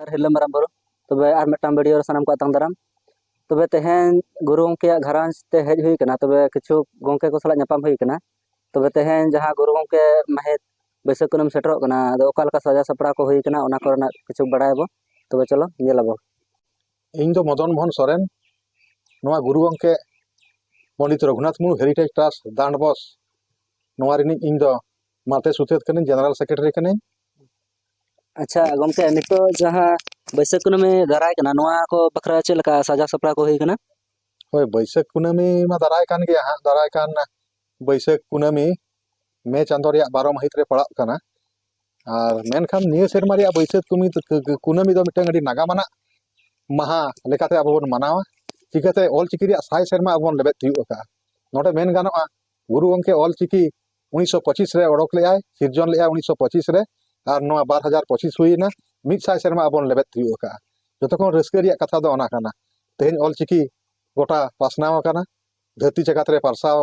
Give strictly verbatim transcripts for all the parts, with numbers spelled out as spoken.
ᱟᱨ ᱦᱤᱨᱞᱟᱹ ᱢᱟᱨᱟᱝ ᱵᱩᱨᱩ᱾ ᱛᱚᱵᱮ ᱟᱨ ᱢᱤᱫᱴᱟᱝ ᱵᱷᱤᱰᱤᱭᱳ ᱨᱮ ᱥᱟᱱᱟᱢ ᱠᱚ ᱟᱛᱟᱝ ᱫᱟᱨᱟᱢ᱾ ᱛᱚᱵᱮ ᱛᱮᱦᱮᱧ ᱜᱩᱨᱩ ᱜᱚᱢᱠᱮᱭᱟᱜ ᱜᱷᱟᱨᱚᱸᱡᱽ ᱛᱮ ᱦᱮᱡ ᱦᱩᱭ ᱠᱟᱱᱟ, ᱛᱚᱵᱮ ᱠᱤᱪᱷᱩ ᱜᱚᱢᱠᱮ ᱠᱚ ᱥᱟᱞᱟᱜ ᱧᱟᱯᱟᱢ ᱦᱩᱭ ᱠᱟᱱᱟ᱾ ᱛᱚᱵᱮ ᱛᱮᱦᱮᱧ ᱡᱟᱦᱟᱸ ᱜᱩᱨᱩ ᱜᱚᱢᱠᱮ ᱢᱟᱹᱦᱤᱛ ᱵᱟᱹᱭᱥᱟᱹᱠᱷ ᱠᱩᱱᱟᱹᱢᱤ ᱥᱮᱴᱮᱨᱚᱜ ᱠᱟᱱᱟ, ᱟᱫᱚ ᱚᱠᱟ ᱞᱮᱠᱟ ᱥᱟᱡᱟᱣ ᱥᱟᱯᱲᱟᱣ ᱠᱚ ᱦᱩᱭ ᱠᱟᱱᱟ, ᱚᱱᱟ ᱠᱚᱨᱮᱱᱟᱜ ᱠᱤᱪᱷᱩ ᱵᱟᱲᱟᱭᱟᱵᱚ᱾ ᱛᱚᱵᱮ ᱪᱚᱞᱚ ᱧᱮᱞ ᱟᱵᱚ᱾ ᱤᱧ ᱫᱚ ᱢᱚᱫᱚᱱ ᱢᱳᱦᱚᱱ ᱥᱚᱨᱮᱱ, ᱱᱚᱣᱟ ᱜᱩᱨᱩ ᱜᱚᱢᱠᱮ ᱯᱚᱱᱰᱤᱛ ᱨᱚᱜᱷᱩᱱᱟᱛᱷ ᱢᱩᱨᱢᱩ ᱦᱮᱨᱤᱴᱮᱡᱽ ᱴᱨᱟᱥᱴ ᱫᱟᱱᱰᱵᱚᱥ, ᱱᱚᱣᱟ ᱨᱤᱱᱤᱡ ᱤᱧ ᱫᱚ ᱢᱟᱛᱮ ᱥᱩᱛᱨᱮᱛ ᱠᱟᱹᱱᱟᱹᱧ, ᱡᱮᱱᱟᱨᱟᱞ ᱥᱮᱠᱨᱮᱴᱟᱨᱤ ᱠᱟᱹᱱᱟᱹᱧ᱾ ᱟᱪᱪᱷᱟ ᱜᱚᱢᱠᱮ, ᱱᱤᱛᱚᱜ ᱡᱟᱦᱟᱸ ᱵᱟᱹᱭᱥᱟᱹᱠᱷ ᱠᱩᱱᱟᱹᱢᱤ ᱫᱟᱨᱟᱭ ᱠᱟᱱᱟ, ᱱᱚᱣᱟ ᱠᱚ ᱵᱟᱠᱷᱨᱟ ᱪᱮᱫ ᱞᱮᱠᱟ ᱥᱟᱡᱟᱣ ᱥᱟᱯᱲᱟᱣ ᱠᱚ ᱦᱩᱭ ᱠᱟᱱᱟ? ᱦᱳᱭ, ᱵᱟᱹᱭᱥᱟᱹᱠᱷ ᱠᱩᱱᱟᱹᱢᱤ ᱢᱟ ᱫᱟᱨᱟᱭ ᱠᱟᱱ ᱜᱮᱭᱟ ᱦᱟᱸᱜ, ᱫᱟᱨᱟᱭ ᱠᱟᱱ ᱵᱟᱹᱭᱥᱟᱹᱠᱷ ᱠᱩᱱᱟᱹᱢᱤ, ᱢᱮ ᱪᱟᱸᱫᱳ ᱨᱮᱭᱟᱜ ᱵᱟᱨᱚ ᱢᱟᱹᱦᱤᱛ ᱨᱮ ᱯᱟᱲᱟᱜ ᱠᱟᱱᱟ᱾ ᱟᱨ ᱢᱮᱱᱠᱷᱟᱱ ᱱᱤᱭᱟᱹ ᱥᱮᱨᱢᱟ ᱨᱮᱭᱟᱜ ᱵᱟᱹᱭᱥᱟᱹᱠᱷ ᱠᱩᱢᱤ-, ᱠᱩᱱᱟᱹᱢᱤ ᱫᱚ ᱢᱤᱫᱴᱟᱝ ᱟᱹᱰᱤ ᱱᱟᱜᱟᱢ ᱟᱱᱟᱜ ᱢᱟᱦᱟ ᱞᱮᱠᱟᱛᱮ ᱟᱵᱚ ᱵᱚᱱ ᱢᱟᱱᱟᱣᱟ᱾ ᱪᱤᱠᱟᱹᱛᱮ ᱚᱞᱪᱤᱠᱤ ᱨᱮᱭᱟᱜ ᱥᱟᱭ ᱥᱮᱨᱢᱟ ᱟᱵᱚ ᱵᱚᱱ ᱞᱮᱵᱮᱫ ᱛᱤᱭᱳᱜ ᱟᱠᱟᱫᱼᱟ? ᱱᱚᱰᱮ ᱢᱮᱱ ᱜᱟᱱᱚᱜᱼᱟ, ᱜᱩᱨᱩ ᱜᱚᱢᱠᱮ ᱚᱞᱪᱤᱠᱤ ᱩᱱᱤᱥᱥᱚ ᱯᱚᱸᱪᱤᱥ ᱨᱮ ᱚᱰᱚᱠ ᱞᱮᱫᱼᱟᱭ, ᱥᱤᱨᱡᱚᱱ ᱞᱮᱫᱼᱟᱭ ᱩᱱᱤᱥᱥᱚ ᱯᱚᱸᱪᱤᱥ ᱨᱮ, ᱟᱨ ᱱᱚᱣᱟ ᱵᱟᱨ ᱦᱟᱡᱟᱨ ᱯᱚᱸᱪᱤᱥ ᱦᱩᱭᱮᱱᱟ, ᱢᱤᱫ ᱥᱟᱭ ᱥᱮᱨᱢᱟ ᱟᱵᱚ ᱵᱚᱱ ᱞᱮᱵᱮᱫ ᱛᱤᱭᱳᱜ ᱟᱠᱟᱫᱼᱟ᱾ ᱡᱚᱛᱚ ᱠᱷᱚᱱ ᱨᱟᱹᱥᱠᱟᱹ ᱨᱮᱭᱟᱜ ᱠᱟᱛᱷᱟ ᱫᱚ ᱚᱱᱟ ᱠᱟᱱᱟ, ᱛᱮᱦᱮᱧ ᱚᱞᱪᱤᱠᱤ ᱜᱚᱴᱟ ᱯᱟᱥᱱᱟᱣ ᱟᱠᱟᱱᱟ, ᱫᱷᱟᱹᱨᱛᱤ ᱡᱟᱠᱟᱛ ᱨᱮ ᱯᱟᱨᱥᱟᱣ,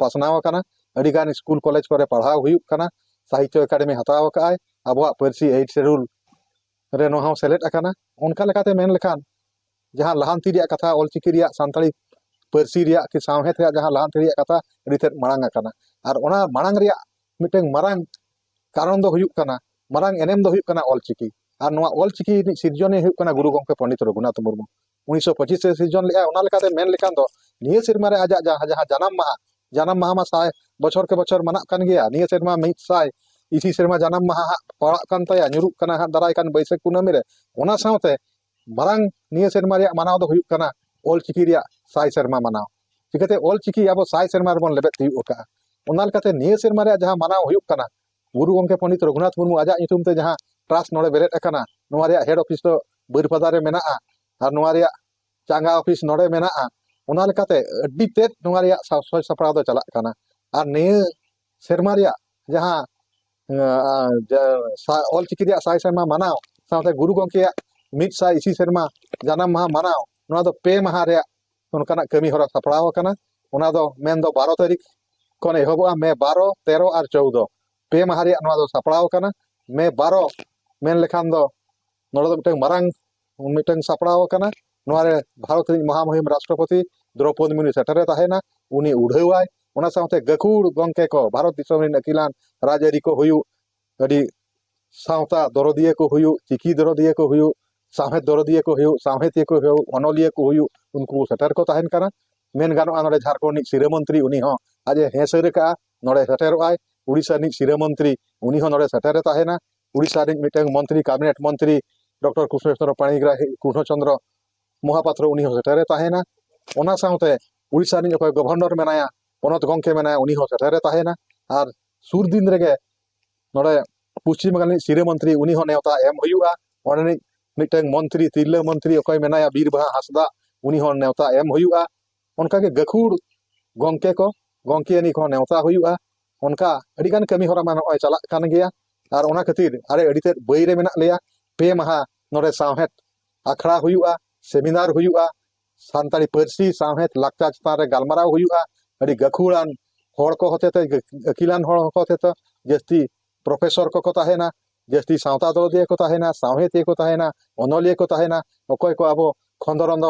ᱯᱟᱥᱱᱟᱣ ᱟᱠᱟᱱᱟ, ᱟᱹᱰᱤᱜᱟᱱ ᱥᱠᱩᱞ ᱠᱚᱞᱮᱡᱽ ᱠᱚᱨᱮ ᱯᱟᱲᱦᱟᱣ ᱦᱩᱭᱩᱜ ᱠᱟᱱᱟ, ᱥᱟᱦᱤᱛᱛᱚ ᱮᱠᱟᱰᱮᱢᱤ ᱦᱟᱛᱟᱣ ᱟᱠᱟᱫᱼᱟᱭ, ᱟᱵᱚᱣᱟᱜ ᱯᱟᱹᱨᱥᱤ ᱮᱭᱤᱴ ᱥᱮᱰᱩᱞ ᱨᱮ ᱱᱚᱣᱟ ᱦᱚᱸ ᱥᱮᱞᱮᱫ ᱟᱠᱟᱱᱟ᱾ ᱚᱱᱠᱟ ᱞᱮᱠᱟᱛᱮ ᱢᱮᱱ ᱞᱮᱠᱷᱟᱱ ᱡᱟᱦᱟᱸ ᱞᱟᱦᱟᱱᱛᱤ ᱨᱮᱭᱟᱜ ᱠᱟᱛᱷᱟ, ᱚᱞᱪᱤᱠᱤ ᱨᱮᱭᱟᱜ, ᱥᱟᱱᱛᱟᱲᱤ ᱯᱟᱹᱨᱥᱤ ᱨᱮᱭᱟᱜ ᱠᱤ ᱥᱟᱶᱦᱮᱫ ᱨᱮᱭᱟᱜ ᱡᱟᱦᱟᱸ ᱞᱟᱦᱟᱱᱛᱤ ᱨᱮᱭᱟᱜ ᱠᱟᱛᱷᱟ, ᱟᱹᱰᱤ ᱛᱮᱫ ᱢᱟᱲᱟᱝ ᱟᱠᱟᱱᱟ᱾ ᱟᱨ ᱚᱱᱟ ᱢᱟᱲᱟᱝ ᱨᱮᱭᱟᱜ ᱢᱤᱫᱴᱟᱝ ᱢᱟᱨᱟᱝ ᱠᱟᱨᱚᱱ ᱫᱚ ᱦᱩᱭᱩᱜ ᱠᱟᱱᱟ, ᱢᱟᱨᱟᱝ ᱮᱱᱮᱢ ᱫᱚ ᱦᱩᱭᱩᱜ ᱠᱟᱱᱟ ᱚᱞᱪᱤᱠᱤ᱾ ᱟᱨ ᱱᱚᱣᱟ ᱚᱞᱪᱤᱠᱤ ᱨᱤᱱᱤᱡ ᱥᱤᱨᱡᱚᱱᱤᱭᱟᱹ ᱦᱩᱭᱩᱜ ᱠᱟᱱᱟ ᱜᱩᱨᱩ ᱜᱚᱢᱠᱮ ᱯᱚᱱᱰᱤᱛ ᱨᱚᱜᱷᱩᱱᱟᱛᱷ ᱢᱩᱨᱢᱩ, ᱩᱱᱤᱥᱥᱚ ᱯᱚᱸᱪᱤᱥ ᱨᱮ ᱥᱤᱨᱡᱚᱱ ᱞᱮᱫᱼᱟ᱾ ᱚᱱᱟ ᱞᱮᱠᱟᱛᱮ ᱢᱮᱱ ᱞᱮᱠᱷᱟᱱ ᱫᱚ ᱱᱤᱭᱟᱹ ᱥᱮᱨᱢᱟ ᱨᱮ ᱟᱡᱟᱜ ᱡᱟᱦᱟᱸ, ᱡᱟᱦᱟᱸ ᱡᱟᱱᱟᱢ ᱢᱟᱦᱟ, ᱡᱟᱱᱟᱢ ᱢᱟᱦᱟ ᱢᱟ ᱥᱟᱭ ᱵᱚᱪᱷᱚᱨ ᱠᱮ ᱵᱚᱪᱷᱚᱨ ᱢᱟᱱᱟᱜ ᱠᱟᱱ ᱜᱮᱭᱟ, ᱱᱤᱭᱟᱹ ᱥᱮᱨᱢᱟ ᱢᱤᱫ ᱥᱟᱭ ᱤᱥᱤ ᱥᱮᱨᱢᱟ ᱡᱟᱱᱟᱢ ᱢᱟᱦᱟ ᱦᱟᱸᱜ ᱯᱟᱲᱟᱜ ᱠᱟᱱ ᱛᱟᱭᱟ, ᱧᱩᱨᱩᱜ ᱠᱟᱱᱟ ᱦᱟᱸᱜ ᱫᱟᱨᱟᱭ ᱠᱟᱱ ᱵᱟᱹᱭᱥᱟᱹᱠᱷ ᱠᱩᱱᱟᱹᱢᱤ ᱨᱮ᱾ ᱚᱱᱟ ᱥᱟᱶᱛᱮ ᱢᱟᱨᱟᱝ ᱱᱤᱭᱟᱹ ᱥᱮᱨᱢᱟ ᱨᱮᱭᱟᱜ ᱢᱟᱱᱟᱣ ᱫᱚ ᱦᱩᱭᱩᱜ ᱠᱟᱱᱟ ᱚᱞᱪᱤᱠᱤ ᱨᱮᱭᱟᱜ ᱥᱟᱭ ᱥᱮᱨᱢᱟ ᱢᱟᱱᱟᱣ᱾ ᱪᱤᱠᱟᱹᱛᱮ ᱚᱞᱪᱤᱠᱤ ᱟᱵᱚ ᱥᱟᱭ ᱥᱮᱨᱢᱟ ᱨᱮᱵᱚᱱ ᱞᱮᱵᱮᱫ ᱛᱤᱭᱳᱜ ᱟᱠᱟᱫᱼᱟ᱾ ᱚᱱᱟ ᱞᱮᱠᱟᱛᱮ ᱱᱤᱭᱟᱹ ᱥᱮᱨᱢᱟ ᱨᱮᱭᱟᱜ ᱡᱟᱦᱟᱸ ᱢᱟᱱᱟᱣ ᱦᱩᱭᱩᱜ ᱠᱟᱱᱟ, ᱜᱩᱨᱩ ᱜᱚᱢᱠᱮ ᱯᱚᱱᱰᱤᱛ ᱨᱚᱜᱷᱩᱱᱟᱛᱷ ᱢᱩᱨᱢᱩ ᱟᱡᱟᱜ ᱧᱩᱛᱩᱢ ᱛᱮ ᱡᱟᱦᱟᱸ ᱴᱨᱟᱥᱴ ᱱᱚᱰᱮ ᱵᱮᱨᱮᱫ ᱟᱠᱟᱱᱟ, ᱱᱚᱣᱟ ᱨᱮᱭᱟᱜ ᱦᱮᱰ ᱚᱯᱷᱤᱥ ᱫᱚ ᱵᱟᱹᱨᱤᱯᱟᱫᱟ ᱨᱮ ᱢᱮᱱᱟᱜᱼᱟ᱾ ᱟᱨ ᱱᱚᱣᱟ ᱨᱮᱭᱟᱜ ᱪᱟᱸᱜᱟ ᱚᱯᱷᱤᱥ ᱱᱚᱰᱮ ᱢᱮᱱᱟᱜᱼᱟ᱾ ᱚᱱᱟ ᱞᱮᱠᱟᱛᱮ ᱟᱹᱰᱤ ᱛᱮᱫ ᱱᱚᱣᱟ ᱨᱮᱭᱟᱜ ᱥᱟ-, ᱥᱚᱡᱽ ᱥᱟᱯᱲᱟᱣ ᱫᱚ ᱪᱟᱞᱟᱜ ᱠᱟᱱᱟ᱾ ᱟᱨ ᱱᱤᱭᱟᱹ ᱥᱮᱨᱢᱟ ᱨᱮᱭᱟᱜ ᱡᱟᱦᱟᱸ, ᱟᱸ, ᱡᱟ-, ᱥᱟ-, ᱚᱞᱪᱤᱠᱤ ᱨᱮᱭᱟᱜ ᱥᱟᱭ ᱥᱮᱨᱢᱟ ᱢᱟᱱᱟᱣ ᱥᱟᱶᱛᱮ ᱜᱩᱨᱩ ᱜᱚᱢᱠᱮᱭᱟᱜ ᱢᱤᱫ ᱥᱟᱭ ᱤᱥᱤ ᱥᱮᱨᱢᱟ ᱡᱟᱱᱟᱢ ᱢᱟᱦᱟ ᱢᱟᱱᱟᱣ, ᱱᱚᱣᱟ ᱫᱚ ᱯᱮ ᱢᱟᱦᱟ ᱨᱮᱭᱟᱜ ᱚᱱᱠᱟᱱᱟᱜ ᱠᱟᱹᱢᱤ ᱦᱚᱨᱟ ᱥᱟᱯᱲᱟᱣ ᱟᱠᱟᱱᱟ᱾ ᱚᱱᱟ ᱫᱚ ᱢᱮᱱᱫᱚ ᱵᱟᱨᱚ ᱛᱟᱹᱨᱤᱠᱷ ᱠᱷᱚᱱ ᱮᱦᱚᱵᱚᱜᱼᱟ, ᱢᱮ ᱵᱟᱨᱚ, ᱛᱮᱨᱚ ᱟᱨ ᱪᱳᱣᱫᱚ, ᱯᱮ ᱢᱟᱦᱟ ᱨᱮᱭᱟᱜ ᱱᱚᱣᱟ ᱫᱚ ᱥᱟᱯᱲᱟᱣ ᱟᱠᱟᱱᱟ᱾ ᱢᱮ ᱵᱟᱨᱚ ᱢᱮᱱ ᱞᱮᱠᱷᱟᱱ ᱫᱚ ᱱᱚᱰᱮ ᱫᱚ ᱢᱤᱫᱴᱟᱝ ᱢᱟᱨᱟᱝ ᱢᱤᱫᱴᱟᱝ ᱥᱟᱯᱲᱟᱣ ᱟᱠᱟᱱᱟ᱾ ᱱᱚᱣᱟ ᱨᱮ ᱵᱷᱟᱨᱚᱛ ᱨᱤᱱᱤᱡ ᱢᱚᱦᱟᱢᱩᱦᱤᱢ ᱨᱟᱥᱴᱨᱚᱯᱚᱛᱤ ᱫᱨᱚᱯᱚᱫᱤ ᱢᱩᱨᱢᱩ ᱥᱮᱴᱮᱨᱮ ᱛᱟᱦᱮᱱᱟ, ᱩᱱᱤ ᱩᱰᱷᱟᱹᱣᱟᱭ᱾ ᱚᱱᱟ ᱥᱟᱶᱛᱮ ᱜᱟᱹᱠᱷᱩᱲ ᱜᱚᱢᱠᱮ ᱠᱚ, ᱵᱷᱟᱨᱚᱛ ᱫᱤᱥᱚᱢ ᱨᱤᱱ ᱟᱹᱠᱤᱞᱟᱱ ᱨᱟᱡᱽᱟᱹᱨᱤ ᱠᱚ ᱦᱩᱭᱩᱜ, ᱟᱹᱰᱤ ᱥᱟᱶᱛᱟ ᱫᱚᱨᱚᱫᱤᱭᱟᱹ ᱠᱚ ᱦᱩᱭᱩᱜ, ᱪᱤᱠᱤ ᱫᱚᱨᱚᱫᱤᱭᱟᱹ ᱠᱚ ᱦᱩᱭᱩᱜ, ᱥᱟᱶᱦᱮᱫ ᱫᱚᱨᱚᱫᱤᱭᱟᱹ ᱠᱚ ᱦᱩᱭᱩᱜ, ᱥᱟᱶᱦᱮᱫᱤᱭᱟᱹ ᱠᱚ ᱦᱩᱭᱩᱜ, ᱚᱱᱚᱞᱤᱭᱟᱹ ᱠᱚ ᱦᱩᱭᱩᱜ, ᱩᱱᱠᱩ ᱥᱮᱴᱮᱨ ᱠᱚ ᱛᱟᱦᱮᱱ ᱠᱟᱱᱟ᱾ ᱢᱮᱱ ᱜᱟᱱᱚᱜᱼᱟ, ᱱᱚᱰᱮ ᱡᱷᱟᱲᱠᱷᱚᱸᱰ ᱨᱤᱱᱤᱡ ᱥᱤᱨᱟᱹ ᱢᱚᱱᱛᱨᱤ ᱩᱱᱤ ᱦᱚᱸ ᱟᱡ ᱮ ᱦᱮᱸ ᱥᱟᱹᱨ ᱟᱠᱟᱜᱼᱟ, ᱱᱚᱰᱮ ᱥᱮᱴᱮᱨᱚᱜ ᱟᱭ᱾ ᱩᱲᱤᱥᱥᱟ ᱨᱤᱱᱤᱡ ᱥᱤᱨᱟᱹ ᱢᱚᱱᱛᱨᱤ ᱩᱱᱤ ᱦᱚᱸ ᱱᱚᱰᱮ ᱥᱮᱴᱮᱨᱮ ᱛᱟᱦᱮᱱᱟ᱾ ᱩᱲᱤᱥᱥᱟ ᱨᱤᱱᱤᱡ ᱢᱤᱫᱴᱟᱝ ᱢᱚᱱᱛᱨᱤ, ᱠᱟᱵᱤᱱᱮᱴ ᱢᱚᱱᱛᱨᱤ ᱰᱚᱠᱴᱚᱨ ᱠᱨᱩᱥᱱᱚ ᱪᱚᱸᱫᱽᱨᱚ ᱯᱟᱬᱤᱜᱨᱟᱦᱤ, ᱠᱨᱩᱥᱱᱚ ᱪᱚᱸᱫᱽᱨᱚ ᱢᱚᱦᱟᱯᱟᱛᱨᱚ ᱩᱱᱤ ᱦᱚᱸ ᱥᱮᱴᱮᱨᱮ ᱛᱟᱦᱮᱱᱟ᱾ ᱚᱱᱟ ᱥᱟᱶᱛᱮ ᱩᱲᱤᱥᱥᱟ ᱨᱤᱱᱤᱡ ᱚᱠᱚᱭ ᱜᱚᱵᱷᱚᱨᱱᱚᱨ ᱢᱮᱱᱟᱭᱟ, ᱯᱚᱱᱚᱛ ᱜᱚᱢᱠᱮ ᱢᱮᱱᱟᱭᱟ, ᱩᱱᱤ ᱦᱚᱸ ᱥᱮᱴᱮᱨᱮ ᱛᱟᱦᱮᱱᱟ᱾ ᱟᱨ ᱥᱩᱨ ᱫᱤᱱ ᱨᱮᱜᱮ ᱱᱚᱰᱮ ᱯᱚᱥᱪᱤᱢ ᱵᱟᱝᱜᱟᱞ ᱨᱤᱱᱤᱡ ᱥᱤᱨᱟᱹ ᱢᱚᱱᱛᱨᱤ ᱩᱱᱤ ᱦᱚᱸ ᱱᱮᱣᱛᱟ ᱮᱢ ᱦᱩᱭᱩᱜᱼᱟ᱾ ᱚᱸᱰᱮ ᱨᱤᱱᱤᱡ ᱢᱤᱫᱴᱟᱝ ᱢᱚᱱᱛᱨᱤ, ᱛᱤᱨᱞᱟᱹ ᱢᱚᱱᱛᱨᱤ ᱚᱠᱚᱭ ᱢᱮᱱᱟᱭᱟ, ᱵᱤᱨ ᱵᱟᱦᱟ ᱦᱟᱸᱥᱫᱟ, ᱩᱱᱤ ᱦᱚᱸ ᱱᱮᱣᱛᱟ ᱮᱢ ᱦᱩᱭᱩᱜᱼᱟ᱾ ᱚᱱᱠᱟᱜᱮ ᱜᱟᱹᱠᱷᱩᱲ ᱜᱚᱢᱠᱮ ᱠᱚ, ᱜᱚᱢᱠᱮ ᱟᱹᱱᱤᱡ ᱠᱚᱦᱚᱸ ᱱᱮᱣᱛᱟ ᱦᱩᱭᱩᱜᱼᱟ᱾ ᱚᱱᱠᱟ ᱟᱹᱰᱤᱜᱟᱱ ᱠᱟᱹᱢᱤ ᱦᱚᱨᱟ ᱢᱟ ᱱᱚᱜᱼᱚᱭ ᱪᱟᱞᱟᱜ ᱠᱟᱱ ᱜᱮᱭᱟ᱾ ᱟᱨ ᱚᱱᱟ ᱠᱷᱟᱹᱛᱤᱨ ᱟᱞᱮ ᱟᱹᱰᱤ ᱛᱮᱫ ᱵᱟᱹᱭ ᱨᱮ ᱢᱮᱱᱟᱜ ᱞᱮᱭᱟ᱾ ᱯᱮ ᱢᱟᱦᱟ ᱱᱚᱰᱮ ᱥᱟᱶᱦᱮᱫ ᱟᱠᱷᱲᱟ ᱦᱩᱭᱩᱜᱼᱟ, ᱥᱮᱢᱤᱱᱟᱨ ᱦᱩᱭᱩᱜᱼᱟ, ᱥᱟᱱᱛᱟᱲᱤ ᱯᱟᱹᱨᱥᱤ ᱥᱟᱶᱦᱮᱫ ᱞᱟᱠᱪᱟᱨ ᱪᱮᱛᱟᱱ ᱨᱮ ᱜᱟᱞᱢᱟᱨᱟᱣ ᱦᱩᱭᱩᱜᱼᱟ᱾ ᱟᱹᱰᱤ ᱜᱟᱹᱠᱷᱩᱲᱟᱱ ᱦᱚᱲ ᱠᱚ ᱦᱚᱛᱮᱛᱮ, ᱟᱹᱠᱤᱞᱟᱱ ᱦᱚᱲ ᱠᱚ ᱦᱚᱛᱮᱛᱮ ᱡᱟᱹᱥᱛᱤ ᱯᱨᱚᱯᱷᱮᱥᱚᱨ ᱠᱚᱠᱚ ᱛᱟᱦᱮᱱᱟ, ᱡᱟᱹᱥᱛᱤ ᱥᱟᱶᱛᱟ ᱫᱚᱨᱚᱫᱤᱭᱟᱹ ᱠᱚ ᱛᱟᱦᱮᱱᱟ, ᱥᱟᱶᱦᱮᱫᱤᱭᱟᱹ ᱠᱚ ᱛᱟᱦᱮᱱᱟ, ᱚᱱᱚᱞᱤᱭᱟᱹ ᱠᱚ ᱛᱟᱦᱮᱱᱟ, ᱚᱠᱚᱭ ᱠᱚ ᱟᱵᱚ ᱠᱷᱚᱸᱫᱽᱨᱚᱸᱫᱽ